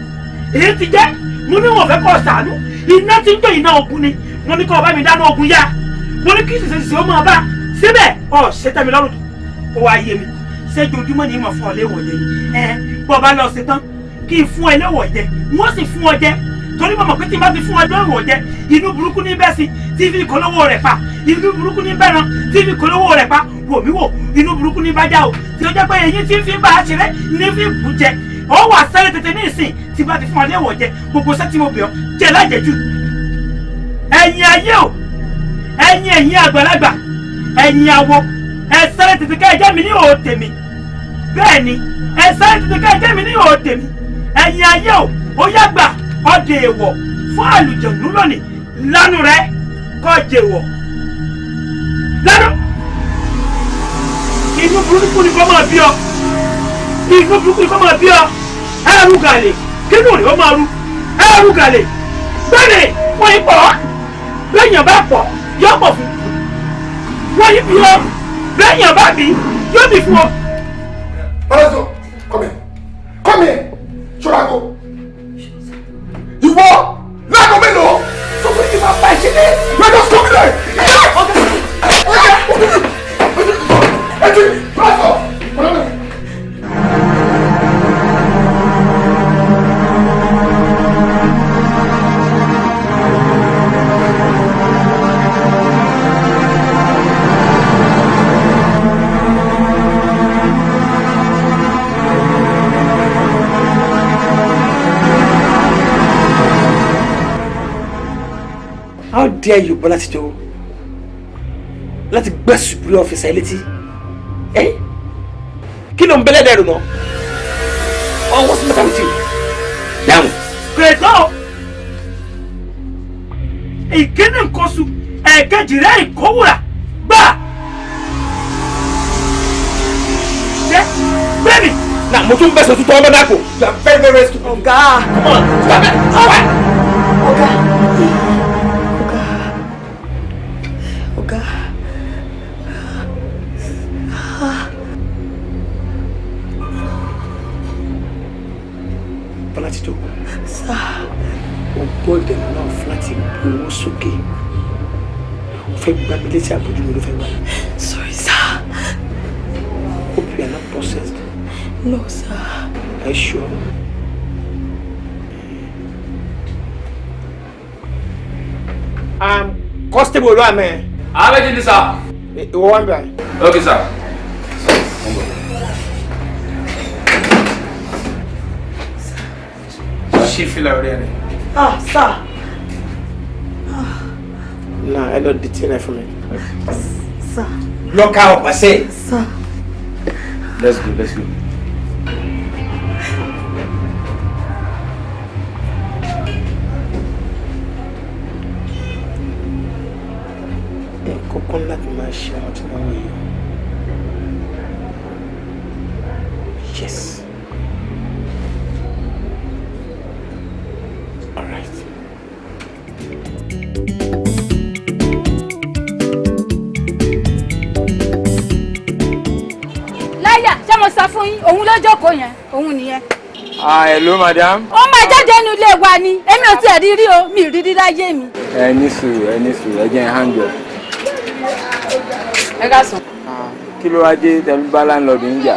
[SPEAKER 5] Èyí ti jẹ́, mo ní wọn fẹ́ kọ́ ṣàánú. Iná ti ń gbé iná ogun ni. Mo ní kọ́ ọba mi dáná ogun yá. Mo ní kí ṣìṣe ó máa bá. Síbẹ̀ ọ̀ ṣe tẹ́ mi lọ́rùn tó. Ó wá yé mi. Ṣé ojoojúmọ́ ni mo fún ọ léwọ̀ jẹ ni? Ẹ bọ́ ọba lọ ṣe tán kí n fún ẹ léwọ̀ jẹ. Wọ́n sì fún ọ jẹ. Torí mo mọ̀ pé tí n bá ti fún ọ lóòrùn ọ̀jẹ́, inú burúkú ní bẹ́ẹ̀ sí tí fi kólówó rẹ̀ pa. Inú burúkú ní bẹ́ẹ̀ràn tí fi kólówó rẹ̀ pa. Wò mí wò, inú burúkú ní bá já o. Tí ó jẹ́ pé eyín tí fi bá a ṣeré ní fi bù jẹ. Ó wà sẹ́rẹ̀ tètè ní ìsìn tí bá ti fún ọ léwọ̀ jẹ. Gbogbo sẹ́ tí mo bẹ̀ ọ́ jẹ lájẹjù. Ẹ̀yin ayé o, ẹ̀yin ẹ̀yin àgbàlagbà, ẹ̀yin awo, Ẹ sáré tètè ká ẹ jẹ́ mi ní òò tèmi. Bẹ́ẹ̀ ni, ẹ sáré tètè ká ẹ jẹ́ mi ní òò tèmi. Ẹ̀yin ayé o, ó yá gbà ọdẹ èèwọ̀ fún àlùjọ̀nú lónìí. Lánú rẹ kọ́ jèèwọ̀. Lánú. Inú burúkú ni kò máa bí ọ. Inú burúkú ni kò máa bí ọ. Ẹrú gàlè, kínú rẹ̀ ó máa rú. Ẹrú gàlè, bẹ́ẹ̀ni wọ́n yí pọ̀. Bẹ́ẹ̀yàn bá pọ̀, yóò pọ̀ fún. Wọ́n yí bí ọ. Bẹ́ẹ̀yàn bá bí, yóò bí fún ọ.
[SPEAKER 4] Bọ́lá come here. Come here. Ṣọ́ra ko. Ìwọ láago mélòó? Sọ fún mi máa bá ẹ ṣe ní. Let us come here.
[SPEAKER 5] How dare you, Bọ́lá Tító, láti gbẹ́ superior officer létí? Ẹ́ kí ló ń bẹ́lẹ̀ dẹ̀rù náà? Oh, what's the matter with you? Down. Kẹ̀tọ́ ìkíni nǹkan ẹ̀kejì rẹ̀ ìkówùrà gbà. Jẹ́ bẹ́ẹ̀ni.
[SPEAKER 19] Na mo tún bẹ̀sẹ̀ tuntun ọmọ dàpọ̀. You are very very stupid.
[SPEAKER 6] Ọ̀gá.
[SPEAKER 19] Come on, stop it. Stop it.
[SPEAKER 6] Ọ̀gá. Ọ̀gá.
[SPEAKER 5] Bọ́lá Tító.
[SPEAKER 6] Sir.
[SPEAKER 5] O gbọ́dọ̀ náà láti gbé owó sókè. O fẹ́ gbá mi létí àbójú mi ló fẹ́ gbá.
[SPEAKER 6] Sorry, sir.
[SPEAKER 5] Hope you are not possessed.
[SPEAKER 6] No, sir.
[SPEAKER 5] Are you sure?
[SPEAKER 20] Constable Olúwàmẹ.
[SPEAKER 22] Ààrẹ jí sir.
[SPEAKER 20] Ìwọ wá ń bẹ̀.
[SPEAKER 22] Okay, sir.
[SPEAKER 20] Ṣí fìlà orí ẹ̀ ni.
[SPEAKER 6] Ah, sir.
[SPEAKER 5] Now, ẹ lọ detain ẹ fún mi.
[SPEAKER 6] Sir.
[SPEAKER 20] Lock her up, I say.
[SPEAKER 6] Sir.
[SPEAKER 22] Let's go, let's go.
[SPEAKER 5] Nǹkan kan láti máa ṣe àwọn tí wọ́n wọ̀ yìí. Yes. All right.
[SPEAKER 8] Láyà, ṣé mo sọ fún yín, òun ló jókòó yẹn, òun nìyẹn.
[SPEAKER 22] Ah, hello madam.
[SPEAKER 8] Ó máa jáde nínú ilé wa ni, èmi ò tiẹ̀ rí rí o, mi rí rí láyé mi.
[SPEAKER 22] Ẹ ní sùúrù, ẹ ní sùúrù, ẹ jẹ́ n handle.
[SPEAKER 2] Ẹ ká sùn.
[SPEAKER 22] Kí ló wá dé tẹ̀lú bá láńlọ́ọ̀dù ń jà?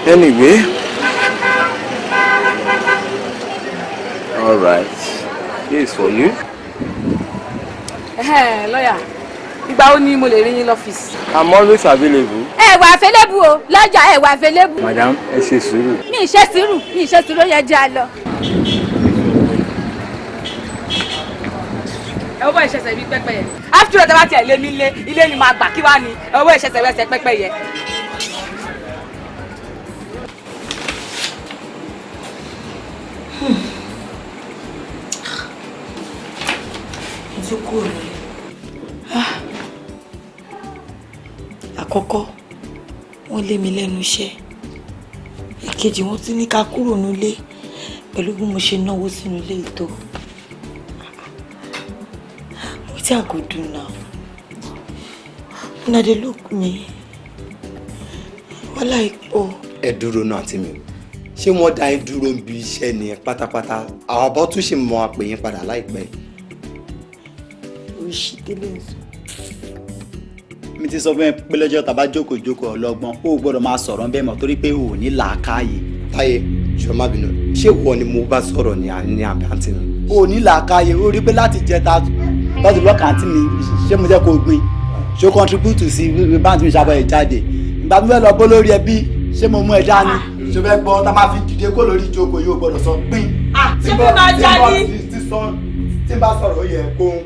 [SPEAKER 22] Anyway, all right, this is for you.
[SPEAKER 2] Lọ́yà, ìgbà wo ni mo lè rí yín lọ́fíìsì?
[SPEAKER 22] I'm always available.
[SPEAKER 8] Ẹ wà available o, lọ́jà ẹ wà available.
[SPEAKER 22] Madam, ẹ ṣe sùúrù.
[SPEAKER 8] Mi ì ṣe sùúrù, mi ì ṣe sùúrù, ó yẹ jẹ́ a lọ.
[SPEAKER 2] Ẹ wọ́n ìṣẹ̀ṣẹ̀ bíi pẹ́pẹ́yẹ. After all, tẹ́ bá tiẹ̀ lé mi lé, ilé ni màá gbà kí wá ni. Ẹ wọ́n ìṣẹ̀ṣẹ̀ wẹ́sẹ̀ pẹ́pẹ́yẹ.
[SPEAKER 6] Mo tún kúrò nílé. Àkọ́kọ́, wọ́n lé mi lẹ́nu iṣẹ́. Èkejì, wọ́n tún ní ká kúrò nílé pẹ̀lú bí mo ṣe náwó sínú ilé ìtọ́. Wetin I go do now? Una dey look me. Wàhálà ipò.
[SPEAKER 18] Ẹ dúró náà àǹtí mi, ṣé wọ́n dá yín dúró ń bi iṣẹ́ ni pátápátá? Àwọn àbọ̀ tún ṣì mọ àpè yín padà láìpẹ́.
[SPEAKER 6] Oríṣi délé ń sọ.
[SPEAKER 18] Mi ti sọ fún ẹ pé lọ́jọ́ tá a bá jókòó jókòó ọlọ́gbọ́n, ó gbọ́dọ̀ máa sọ̀rọ̀ bẹ́ẹ̀ mọ̀ torí pé o ò ní làákàyè. Táyé, jọ̀ọ́ má bínú, ṣé ìwọ ni mo bá sọ̀rọ̀ ní àǹtí mi? O ò ní làákàyè, ó rí pé láti jẹta láti lọ́kàn àǹtí mi, ṣé mo jẹ́ kó o gbin? Ṣé o contribute sí báńtì mi ṣàbọ̀ ẹ̀ jáde? Ìgbà tó fẹ́ lọ bó lórí ẹbí, ṣé mo mú ẹ dání? Ṣé o fẹ́ gbọ́ tá a máa fi dìde kó lórí ìjókòó yóò gbọ́dọ̀ sọ pín?
[SPEAKER 2] Ṣé mo máa jáde?
[SPEAKER 18] Ti sọ Tí n bá sọ̀rọ̀ ó yẹ kó ń.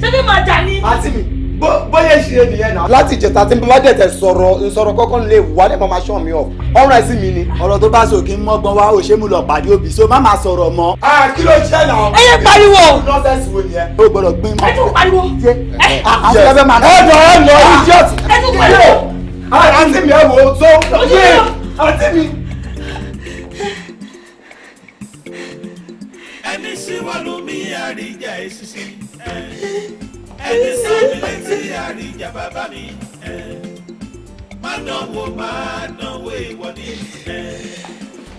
[SPEAKER 5] Ṣé kí máa jà ní.
[SPEAKER 18] Àǹtí mi, bóyá ṣe nìyẹn náà. Láti ìjẹta tí n bá dẹ̀ tẹ̀ sọ̀rọ̀ ń sọ̀rọ̀ kọ́kọ́ lè wà lẹ́mọ̀ máa ṣọ́ mi ọ̀. Ọ̀rọ̀ ẹ̀ sí mi ni.
[SPEAKER 14] Ọ̀rọ̀ tó bá sọ kí n mọ́gbọ́n wá, ò ṣe mú lọ pàdé òbí, so má máa sọ̀rọ̀ mọ́.
[SPEAKER 18] Kí ló ṣe náà?
[SPEAKER 5] Ẹ yẹ pariwo.
[SPEAKER 18] Nọ́sẹ̀sì wo nìyẹn?
[SPEAKER 14] O gbọ́dọ̀ gbin mọ́.
[SPEAKER 5] Ẹ tún pariwo.
[SPEAKER 14] Àti ẹ fẹ́ máa.
[SPEAKER 18] Ẹ jọ ẹ lọ idiot.
[SPEAKER 5] Ẹ tún pariwo.
[SPEAKER 18] Àǹtí mi, ẹ wò ó tó. Àǹtí mi.
[SPEAKER 13] Ẹni síwájú mi àríjà èsìsì, ẹni sọ́mi létí àríjà bàbá mi, má dánwò, má dánwò ìwọ ni,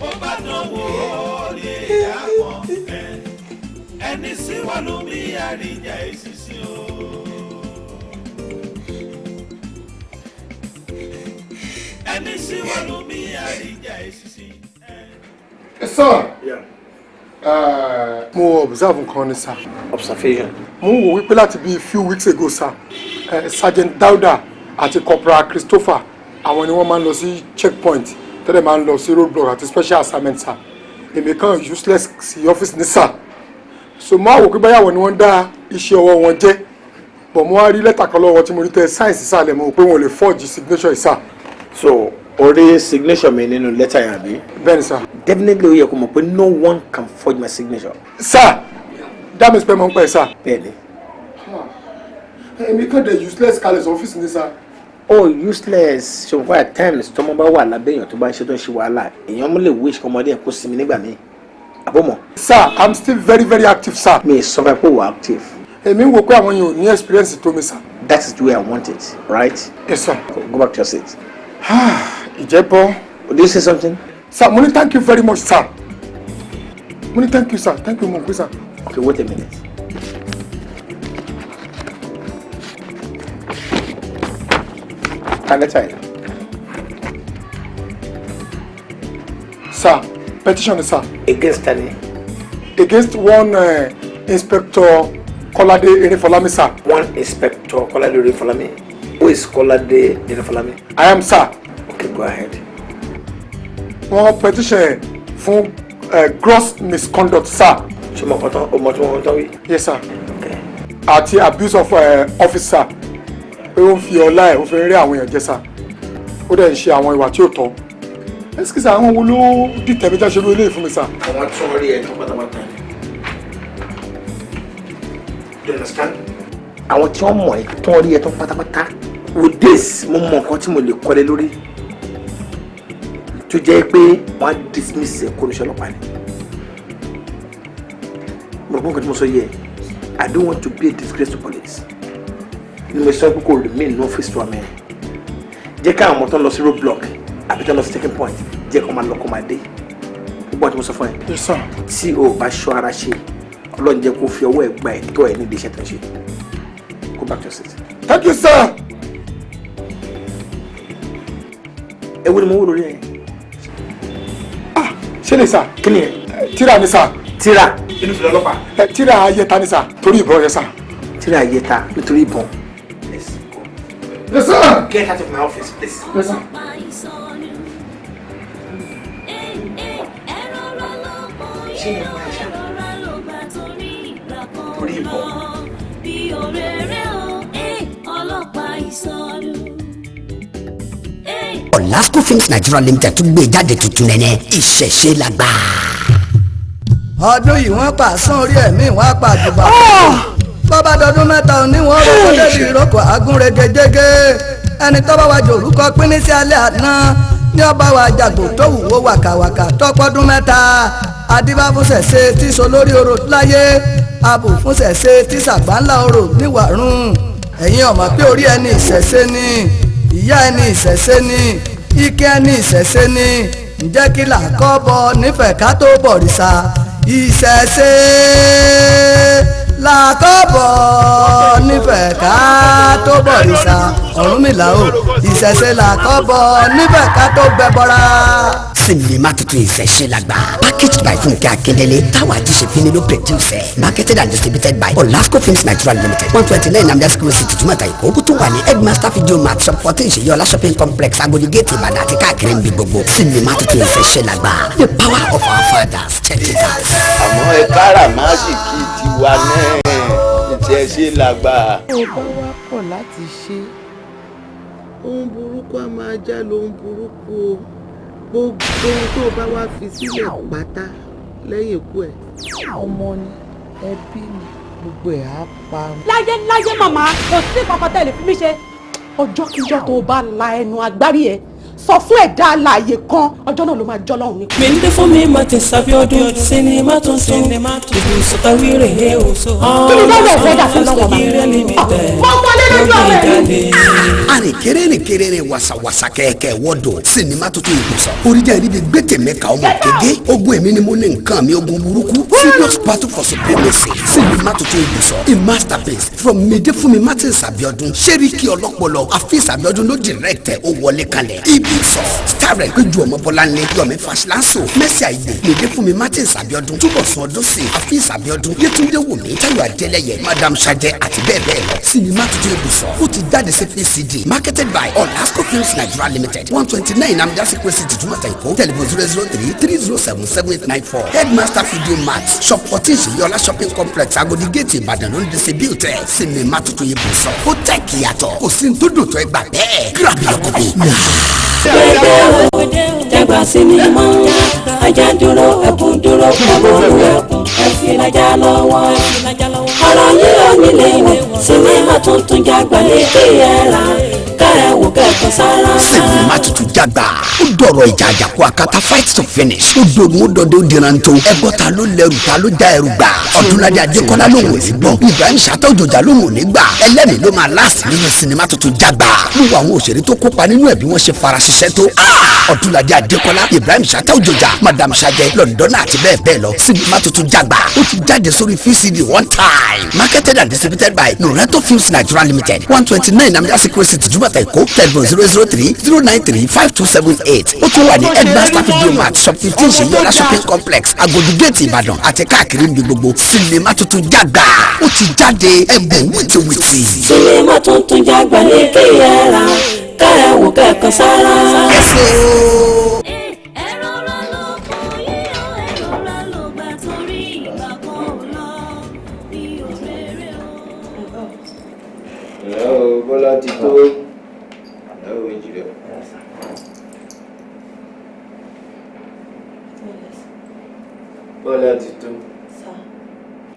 [SPEAKER 13] ó bá dánwò ó lè dá wọn, ẹni síwájú mi àríjà èsìsì o. Ẹni síwájú mi àríjà èsìsì.
[SPEAKER 4] Sir. Yeah. Mo observe nǹkan ni, sir.
[SPEAKER 20] Observation.
[SPEAKER 4] Mo ń wò wípé láti bíi few weeks ago, sir, Sergeant Dauda àti Corporal Christopher, àwọn ni wọ́n máa ń lọ sí checkpoint tẹ́lẹ̀, máa ń lọ sí roadblock àti special assignment, sir. Èmi kan useless sí ọ́fíìsì ní, sir. So mo á wò pé báyàwó ni wọ́n dá iṣẹ́ ọwọ́ wọn jẹ́, but mo wá rí lẹ́tà kan lọ́wọ́ tí mo rí tẹ sign sísàlẹ̀, mo rò pé wọn ò lè forge signature yìí, sir.
[SPEAKER 20] So o rí signature mi nínú lẹ́tà yẹn, àbí?
[SPEAKER 4] Bẹ́ẹ̀ni, sir.
[SPEAKER 20] Definitely, ó yẹ kó mọ̀ pé no one can forge my signature.
[SPEAKER 4] Sir, that means pé mo ń pẹ́, sir.
[SPEAKER 20] Bẹ́ẹ̀ni.
[SPEAKER 4] Èmi kàn dé useless kalẹ̀ sí ọ́fíìsì ní, sir.
[SPEAKER 20] Oh, useless. Ṣùgbọ́n at times, tọmọ bá wà lábẹ́ èèyàn tó bá ń ṣe, tó ń ṣe wàhálà, èèyàn mú lè wish kọmọdé yẹn kó sinmi nígbà míì, àbọ̀mọ̀.
[SPEAKER 4] Sir, I'm still very very active, sir.
[SPEAKER 20] Mi sọ fẹ́ pé wà active.
[SPEAKER 4] Èmi ń wo pé àwọn yẹn ò ní experience tó mi, sir.
[SPEAKER 20] That is the way I want it, right?
[SPEAKER 4] Yes, sir.
[SPEAKER 20] Go back to your seat.
[SPEAKER 4] Ìjẹ́bọ́.
[SPEAKER 20] Did you say something?
[SPEAKER 4] Sir, mo ní thank you very much, sir. Mo ní thank you, sir. Thank you, mo pé, sir.
[SPEAKER 20] Okay, wait a minute. Ka lẹ́tà yìí.
[SPEAKER 4] Sir, petition, sir.
[SPEAKER 20] Against tani?
[SPEAKER 4] Against one Inspector Kolade Erinfolami, sir.
[SPEAKER 20] One Inspector Kolade Erinfolami. Who is Kolade Erinfolami?
[SPEAKER 4] I am, sir.
[SPEAKER 20] Okay, go ahead.
[SPEAKER 4] Wọ́n petition fún gross misconduct, sir.
[SPEAKER 20] Ṣé mo kọ́ tán? O mọ̀ tí wọ́n tán wí?
[SPEAKER 4] Yes, sir.
[SPEAKER 20] Okay.
[SPEAKER 4] Àti abuse of office, sir. Pé ó ń fi ọlá ẹ̀, ó fi ń rí àwọn èèyàn jẹ, sir. Ó dẹ̀ ń ṣe àwọn ìwà tí ò tọ́. Excuse, àwọn wo ló dìtẹ̀ mi jáṣe lórí eléyìí fún mi, sir?
[SPEAKER 20] Àwọn tí wọ́n rí ẹ̀ tó pátápátá ni. Do you understand? Àwọn tí wọ́n mọ̀ ẹ́ tó ń rí ẹ̀ tó pátápátá. With this, mo mọ nǹkan tí mo lè kọ́lé lórí tó jẹ́ pé wọ́n á dismiss ẹ̀ kó ní ọlọ́pàá ni. Mo rò pé nǹkan tí mo sọ yẹ, I don't want to be a disgrace to police. Ni mo sọ pé kò remain ní ọ́fíìsì tó wà mẹ́rin. Jẹ́ káwọn ọmọ tó ń lọ sí roadblock àbí tó ń lọ sí checking point, jẹ́ kó máa lọ, kó máa dé. Gbogbo àti mo sọ fún ẹ.
[SPEAKER 4] Yes, sir.
[SPEAKER 20] Tí o bá ṣọ́ ara ṣe, Ọlọ́run jẹ́ kó fi ọwọ́ ẹ̀ gba ẹ̀tọ́ ẹ̀ nídìí iṣẹ́ tó ń ṣe. Go back to your seat.
[SPEAKER 4] Thank you, sir.
[SPEAKER 20] Ewu ni mo wò lórí ẹ.
[SPEAKER 4] Ṣé lè, sir?
[SPEAKER 20] Kí ni ẹ?
[SPEAKER 4] Tíra ni, sir.
[SPEAKER 20] Tíra. Inú fi lọ́lọ́pàá.
[SPEAKER 4] Tíra ayẹta ni, sir. Torí ìbọn yẹn, sir.
[SPEAKER 20] Tíra ayẹta nítorí ìbọn.
[SPEAKER 4] Yes, sir.
[SPEAKER 20] Get out of my office, please.
[SPEAKER 4] Yes, sir.
[SPEAKER 20] Ṣé ni mo ṣe? Torí ìbọn.
[SPEAKER 11] Bí òrèrè o, ọlọ́pàá ìsọnù.
[SPEAKER 9] Olasco Films Nigeria Limited tún gbé jáde tuntun nẹ́nẹ́, ìṣẹ̀ṣe la gbà.
[SPEAKER 16] Ọdún yìí wọ́n pa sán orí ẹ̀mí, wọ́n á pa àdùbà. Bọ́bá dọdún 3 òní, wọ́n rọ́kọ̀ débi ìrókò agúnrégejége. Ẹni tó bá wa jòrúkọ pín ní sí alẹ́ àná ní ọba wa jàgbó tó wùwó wàkàwàkà tọpọ́dún 3. Adíbáfúnṣẹ̀ṣe tí so lórí orò láyé, abù fúnṣẹ̀ṣe tí sàgbà ńlá orò níwàrún. Ẹ̀yin ọ̀mọ̀ pé orí ẹni ìṣẹ̀ṣe ni, ìyá ẹni ìṣẹ̀ṣe ni, ike ẹni ìṣẹ̀ṣe ni. Ǹjẹ́ kí là kọ́ bọ nífẹ̀ẹ́ ká tó bọ̀rìṣà? Ìṣẹ̀ṣe là kọ́ bọ̀ nífẹ̀ẹ́ ká tó bọ̀rìṣà. Ọ̀rúnmìlà o, ìṣẹ̀ṣe là kọ́ bọ̀ nífẹ̀ẹ́ ká tó gbẹbọra.
[SPEAKER 9] Sinimá tuntun Ìṣẹ̀ṣe Làgbà, packaged by Fúnkẹ́ Akíndélé, Táwa Ajíṣefínní ló produce ẹ̀, marketed and distributed by Olasco Films Nigeria Limited, 129 Nnamdi Azikiwe Street, Ìdúmọ̀tà, Èkó. Ó tún wà ní Headmaster Video Mart, Shop 14, Ṣèyí Shopping Complex, Agodi Gate, Ìbàdàn àti káàkiri níbi gbogbo. Sinimá tuntun Ìṣẹ̀ṣe Làgbà, the power of our fathers, check it out.
[SPEAKER 22] Àmọ́ ẹ káràmásìkì tiwa náà, Ìṣẹ̀ṣe Làgbà.
[SPEAKER 7] Tó o bá wá kọ̀ láti ṣe, ohun burúkú á máa já lóhun burúkú o. Gbogbo ohun tó o bá wá fi sílẹ̀ pátá lẹ́yìn ikú ẹ̀, ọmọ ni, ẹbí ni, gbogbo ẹ̀ á parun.
[SPEAKER 3] Láyé láyé, màmá, kò sí kankan tẹ́lẹ̀ fi mí ṣe. Ọjọ́ kíjọ́ tó o bá la ẹnu agbárí ẹ sọ fún ẹ̀dá alààyè kan, ọjọ́ náà ló máa jọ́ lọ́hùn ní.
[SPEAKER 10] Mende fún mi Martins Abiodun, sinimá tuntun ibùsùn tawíre ẹ̀ o.
[SPEAKER 3] Kí ni dáwọ́ ẹ̀fẹ́ dà fún lọ́wọ́ bá? Mo wọlé lójú ọmọ ẹ̀ ní.
[SPEAKER 9] Àrìnkèrè rìnkèrè, wàsàwàsà kẹ̀kẹ́ wọ́dọ̀. Sinimá tuntun Ìbùsọ̀, oríjà ìríbi gbẹ́tẹ̀mẹ́ ka ọmọ kége. Ogun èmi ni mo ní nǹkan mi, ogun burúkú, serious battle for supremacy. Sinimá tuntun Ìbùsọ̀, a masterpiece from Mèdèfúnmi Martins Abiodun, Sẹ́ríkì ọlọ́pọlọ Afis Abiodun ló direct ẹ̀. Ó wọlé kalẹ̀. Ìbùsọ̀ starring Péjú Ọmọbọ́láńlé, Yomi Fash-Lanso, Mercy Aigbe, Mèdèfúnmi Martins Abiodun, Túbọ̀sún Ọdúnsìn, Afis Abiodun, Yétúndé Wùmí, Táyọ̀ Adélẹ́yẹ, Madam Sajẹ àti bẹ́ẹ̀ bẹ́ẹ̀ lọ. Sinimá tuntun Ìbùsọ̀, ó ti jáde sí VCD, marketed by Olasco Films Nigeria Limited, 129 Nnamdi Azikiwe Street, Ìdúmọ̀tà, Èkó. Telephone 003 307 7894. Headmaster Video Mart, Shop 14, Ṣèyíọlá Shopping Complex, Agodi Gate, Ìbàdàn ló ń distribute ẹ̀. Sinimá tuntun Ìbùsọ̀, ó tẹ̀ kíyàtọ̀, kò sí ní tó dùn tó, ẹ gbà bẹ́ẹ̀. Grab your copy now.
[SPEAKER 10] Gbẹdẹ o, jagba sinimá ńlá. Ajá dúró, ẹkùn dúró, ẹbùrú ẹkùn, ẹfìlàjà lọ́wọ́. Ọ̀rọ̀ yìí ò nílé wọ̀. Sinimá tuntun jagba ní kí ẹ rà ká ẹ wò kẹ́kọ̀ọ́ sára.
[SPEAKER 9] Sinimá tuntun Jagba, ó dọ̀rọ̀ ìjà àjàkú akata, fight to finish. Ó dogun, ó dọdẹ, ó diran tó. Ẹgbọ́n, ta ló lẹ́rù, ta ló já ẹrù gbà? Ọdúnladé Adékọ́lá ló wò ní gbọ́, Ibrahim Chatta Òjòjà ló wò ní gbà. Ẹlẹ́mìí ló máa last nínú sinimá tuntun Jagba. Wíwo àwọn òṣèré tó kópa nínú ẹ̀, bí wọ́n ṣe fara ṣiṣẹ́ tó. Ọdúnladé Adékọ́lá, Ibrahim Chatta Òjòjà, Madam Sajẹ, Londona àti bẹ́ẹ̀ bẹ́ẹ̀ lọ. Sinimá tuntun Jagba, ó ti jáde sórí VCD one time. Marketed and distributed by Noreto Films Nigeria Limited, 129 Nnamdi Azikiwe Street, Ìdúmọ̀tà, Èkó. Telephone 003 093 5278. Ó tún wà ní Headmaster Video Mart, Shop 15, Ṣèyíọlá Shopping Complex, Agodi Gate, Ìbàdàn àti káàkiri níbi gbogbo. Sinimá tuntun Jagba, ó ti jáde, ẹ̀bùn wìtìwìtì.
[SPEAKER 10] Sinimá tuntun jagba ní kí ẹ rà ká ẹ wò kẹ́kọ̀ọ́ sára.
[SPEAKER 9] Ẹ ṣé o.
[SPEAKER 11] Ẹ̀rọra ló kọ yíyọ, ẹ̀rọra ló gbà, torí ìgbà kan ò lọ bí òréré o.
[SPEAKER 22] Ẹ̀lẹ́ o, Bọ́lá ti tó. Ẹ̀lẹ́ o, ìjìnlẹ̀. Bọ́lá ti tó.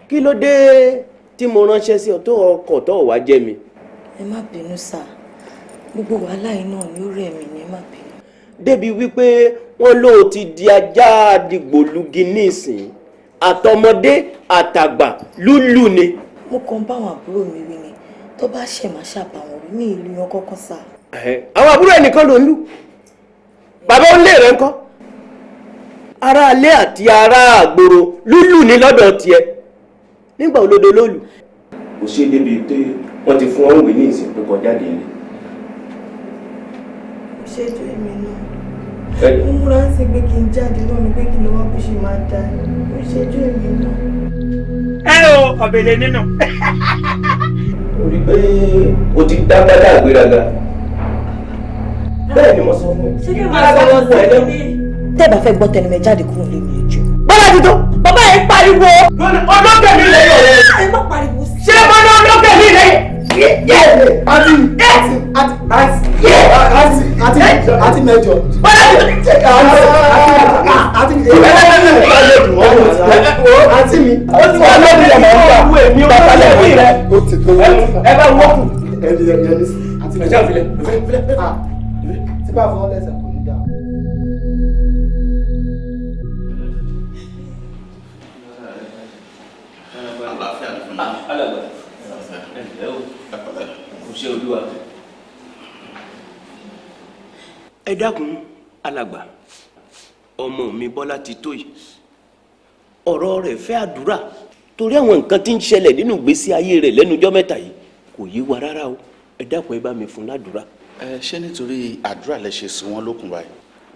[SPEAKER 23] Kí ló dé tí mo ránṣẹ́ sí ọ tó ọkọ̀ tó wá jẹ́ mi?
[SPEAKER 2] Ẹ má bínú sá, gbogbo wàhálà yìí náà ni ó rẹ̀ mí ni, ẹ má bínú.
[SPEAKER 23] Débi wípé wọ́n lóò ti di ajá àdìgbòlugi nísìn, àtọmọdé àtàgbà lúlù ni.
[SPEAKER 2] Mo kàn ń bá àwọn àbúrò mi wí ni, tó bá ṣẹ̀ máa ṣàbà wọn wí, ní ìlú yan kọ́kọ́ sá.
[SPEAKER 23] Ẹ̀hẹ́, àwọn àbúrò ẹnìkan ló ń lù, bàbá ó lé rẹ ńkọ́? Ará alé àti ará àgbòrò lúlù ní lọ́dọ̀ tiẹ̀. Nígbà olódo lólu. Kò ṣe débi pé wọ́n ti fún ọ́n wé ní ìsìn pé kọjá dé ilé.
[SPEAKER 2] Ṣètò èmi náà, mo múra sí pé kí n jáde náà ni, pé kí n lọ wá bó ṣe máa dá. Mo ṣètò èmi náà.
[SPEAKER 5] Ẹ o, ọ̀bẹ̀lẹ̀ nínú.
[SPEAKER 23] O rí pé o ti dágbádá àgbéraga. Bẹ́ẹ̀ ni mo sọ fún ẹ.
[SPEAKER 2] Ṣé kí n máa sọ̀rọ̀ sí mi? Tẹ́ ẹ bá fẹ́ gbọ́ tẹnu mi, jáde kúrò lé mi, ẹjọ́.
[SPEAKER 23] Bọ́lá ti tó.
[SPEAKER 2] Bàbá yẹn pariwo.
[SPEAKER 23] Ọlọ́kẹ́ mi lẹ́yìn ọ̀rẹ́.
[SPEAKER 2] Ẹ má pariwo sí.
[SPEAKER 23] Ṣé mo ní ọlọ́kẹ́ mi lẹ́yìn?
[SPEAKER 14] Àti àti àti àti àti àti mẹ́jọ.
[SPEAKER 23] Bọ́lá ti tó.
[SPEAKER 14] Àti àti mi.
[SPEAKER 23] Ó ti wà lórí ẹ̀ mọ̀ nígbà èmi ò bá lẹ́yìn rẹ̀.
[SPEAKER 14] Ó ti tó.
[SPEAKER 23] Ẹ bá wọ́kù.
[SPEAKER 14] Ẹni ẹni àti
[SPEAKER 23] Ẹ ṣáà filẹ̀ filẹ̀ filẹ̀.
[SPEAKER 14] Tí bá fọwọ́ lẹ́sẹ̀ kò ní dáa.
[SPEAKER 23] Alàgbà, ẹ ǹlẹ́ o, kò ṣe olúwa. Ẹ dákun alàgbà, ọmọ mi Bọ́lá ti tó yìí, ọ̀rọ̀ rẹ̀ fẹ́ àdúrà, torí àwọn nǹkan tí ń ṣẹlẹ̀ nínú ìgbésí ayé rẹ̀ lẹ́nu ọjọ́ mẹ́ta yìí kò yé wa rárá o. Ẹ dákun, ẹ bá mi fún ládùúrà.
[SPEAKER 24] Ẹ ṣé, nítorí àdúrà lẹ ṣe sùn wọn lókun báyìí?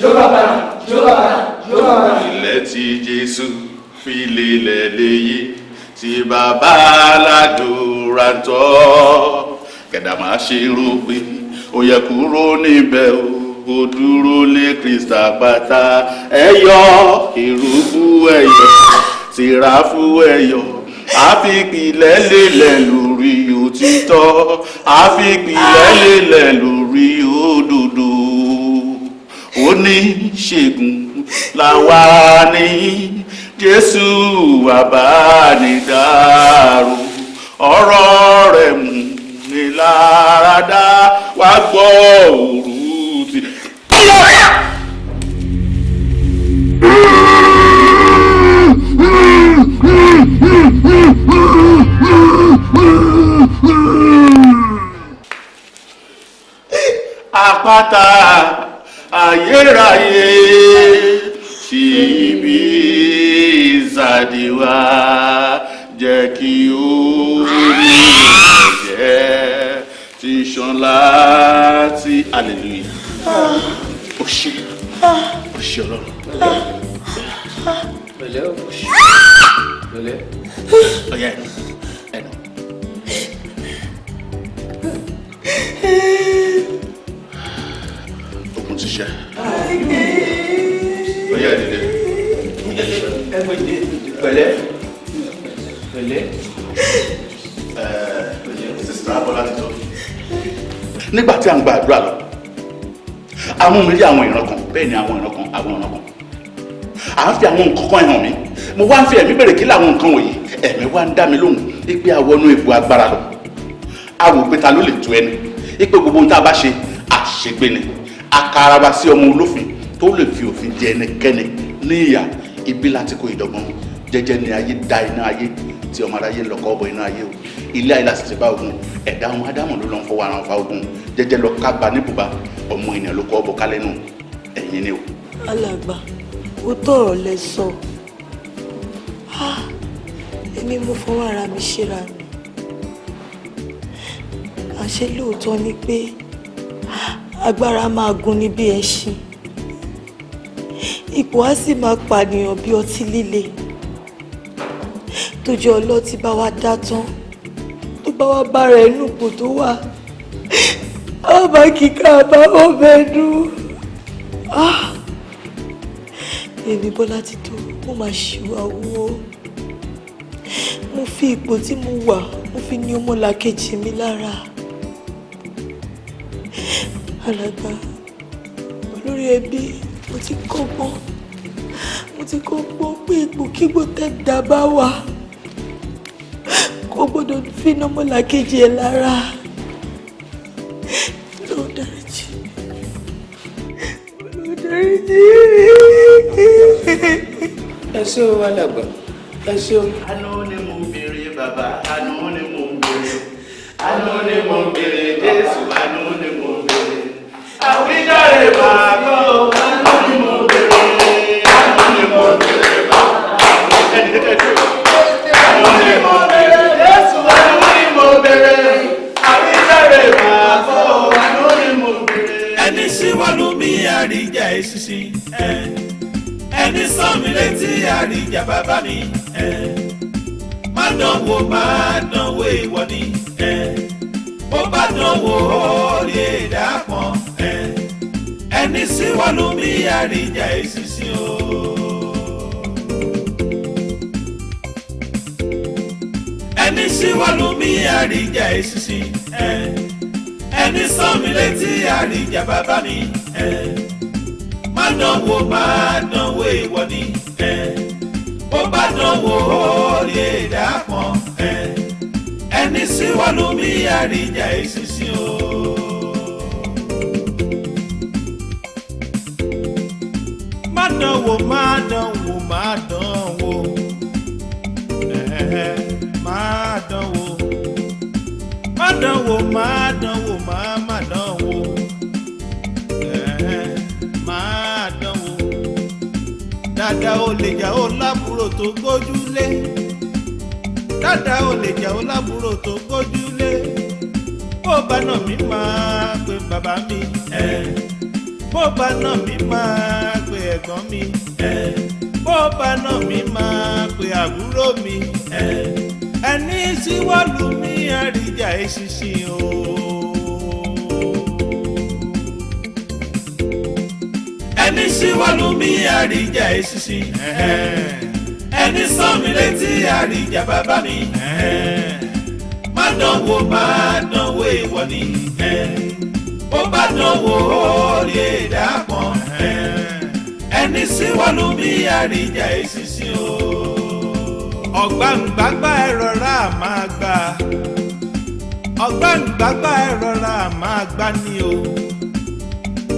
[SPEAKER 22] Jehovah banner, Jehovah banner, Jehovah banner.
[SPEAKER 1] Ilẹ̀ tí Jésù fi lélẹ̀ léyìí tí bàbá aládùúrà ń tọ́ kẹ̀dá máa ṣe rò pé ó yẹ kúrò níbẹ̀ o, ó dúró lé Kristi àpáta. Ẹ̀yọ kérúbù, ẹ̀yọ séráfù, ẹ̀yọ àfipìlẹ̀ lélẹ̀ lórí òtítọ́, àfipìlẹ̀ lélẹ̀ lórí òdodo. Oníṣègùn làwa ní Jésù àbánidárò, ọ̀rọ̀ rẹ̀ mú ni láradá, wá gbọ́ òru ti. Àpáta ayérayé tí ibi ìsàdíwá, jẹ́ kí omi ẹ̀jẹ̀ ti ṣàn láti. Hallelujah. Ó ṣé, ó ṣé Ọlọ́run.
[SPEAKER 12] Pẹ̀lẹ́ o, pẹ̀lẹ́.
[SPEAKER 1] Ọ̀yá, ẹnu ẹnu. Ogun ti ṣe. Ọ̀yá, dìde.
[SPEAKER 12] Pẹ̀lẹ́, pẹ̀lẹ́.
[SPEAKER 1] Sister Bọ́lá ti tó. Nígbà tí a ń gba àdúrà lọ, àwọn mi rí àwọn ìran kan, bẹ́ẹ̀ ni àwọn ìran kan, àwọn ìran kan. À ń fi àwọn nǹkan kan hàn mí. Mo wá ń fi ẹ̀mí bèrè kí làwọn nǹkan wọ̀nyí. Ẹ̀mí wá ń dá mi lóhùn pé àwọnú ipò agbára lọ. A wò pé ta ló lè tu ẹni. Ipe gbogbo ohun tá a bá ṣe, àṣegbè ni. Akaraba sí ọmọ olófin tó lè fi òfin jẹ ẹnikẹ́ni ní ìyà. Ibi láti kó ìdọ́gbọ́n. Jẹ́jẹ́ ni ayé da iná ayé tí ọmọ aráyé ń lọ kọ́ ọbọ iná ayé o. Ilé ayé láti ti bá ogun. Ẹ̀dá ọmọ Ádámù ló lọ ń fọwọ́ ara wọn fa ogun. Jẹ́jẹ́ lọ kábà ní bùbá. Ọmọ ènìyàn ló kọ́ ọbọ kálẹ̀ nù. Ẹ̀yin ni o.
[SPEAKER 6] Alàgbà, ó tọrọ lẹ sọ. Èmi mo fọwọ́ ara mi ṣera mi. Àṣé lóòótọ́ ni pé agbára máa gun ni bí ẹṣin, ipò á sì máa pànìyàn bí ọtí líle. Tó jẹ́ ọlọ́tí bá wá dá tán, tó bá wá bára ẹnu ipò tó wà, á bá kíkà àbámọ̀ bẹ́ẹ̀ dùn. Èmi Bọ́lá ti tó, mo máa ṣìwà wo. Mo fi ipò tí mo wà, mo fi ní ọmọlàkejì mi lára. Alàgbà, olórí ẹbí, mo ti kọ́gbọ́n, mo ti kọ́gbọ́n pé ipòkígbò tẹ́gbà bá wà, kò gbọ́dọ̀ fi ní ọmọlàkejì ẹ̀ lára. Lọ́ọ́ dáríjì, lọ́ọ́ dáríjì.
[SPEAKER 12] Ẹ ṣé o, alàgbà, ẹ ṣé o.
[SPEAKER 1] Àánú ni mo béèrè bàbá, àánú ni mo béèrè, àánú ni mo béèrè Jésù, àánú ni mo béèrè. Àwíjàre bàbá o, àánú ni mo béèrè, àánú ni mo béèrè bàbá. Ẹnì kékeré tó. Àánú ni mo béèrè Jésù, àánú ni mo béèrè. Àwíjàre bàbá o, àánú ni mo béèrè.
[SPEAKER 13] Ẹni síwájú mi àríjà èsìsì, ẹni sọ mi létí àríjà bàbá mi. Má dánwò, má dánwò ìwọ ni. Bó bá dánwò ó lè dà pọ̀n. Ẹni síwájú mi àríjà èsìsì o. Ẹni síwájú mi àríjà èsìsì. Ẹni sọ mi létí àríjà bàbá mi. Má dánwò, má dánwò ìwọ ni. Bó bá dánwò ó lè dà pọ̀n. Ẹni síwájú mi àríjà èsìsì o. Má dánwò, má dánwò, má dánwò, má dánwò, má dánwò, má dánwò, má dánwò, má dánwò. Dada ò lè jà ó lábúrò tó gbójúlé. Dada ò lè jà ó lábúrò tó gbójúlé. Bó bá nà mí máa pe bàbá mi. Bó bá nà mí máa pe ẹ̀gbọ́n mi. Bó bá nà mí máa pe àbúrò mi. Ẹni síwọ́lù mi àríjà eṣinṣin o. Ẹni síwọ́lù mi àríjà eṣinṣin. Ẹni sán mi létí àríjà bàbá mi. Má dánwò, má dánwò, èèwọ̀ ni. Bó bá dánwò ó lè dà pọ̀n. Ẹni síwọ́lù mi àríjà eṣinṣin o. Ọ̀gbàǹgbàgbà ẹ rọra máa gbà. Ọ̀gbàǹgbàgbà ẹ rọra máa gbà ní o.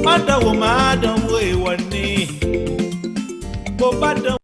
[SPEAKER 13] Má dánwò, má dánwò, èèwọ̀ ni. Bó bá dánwò.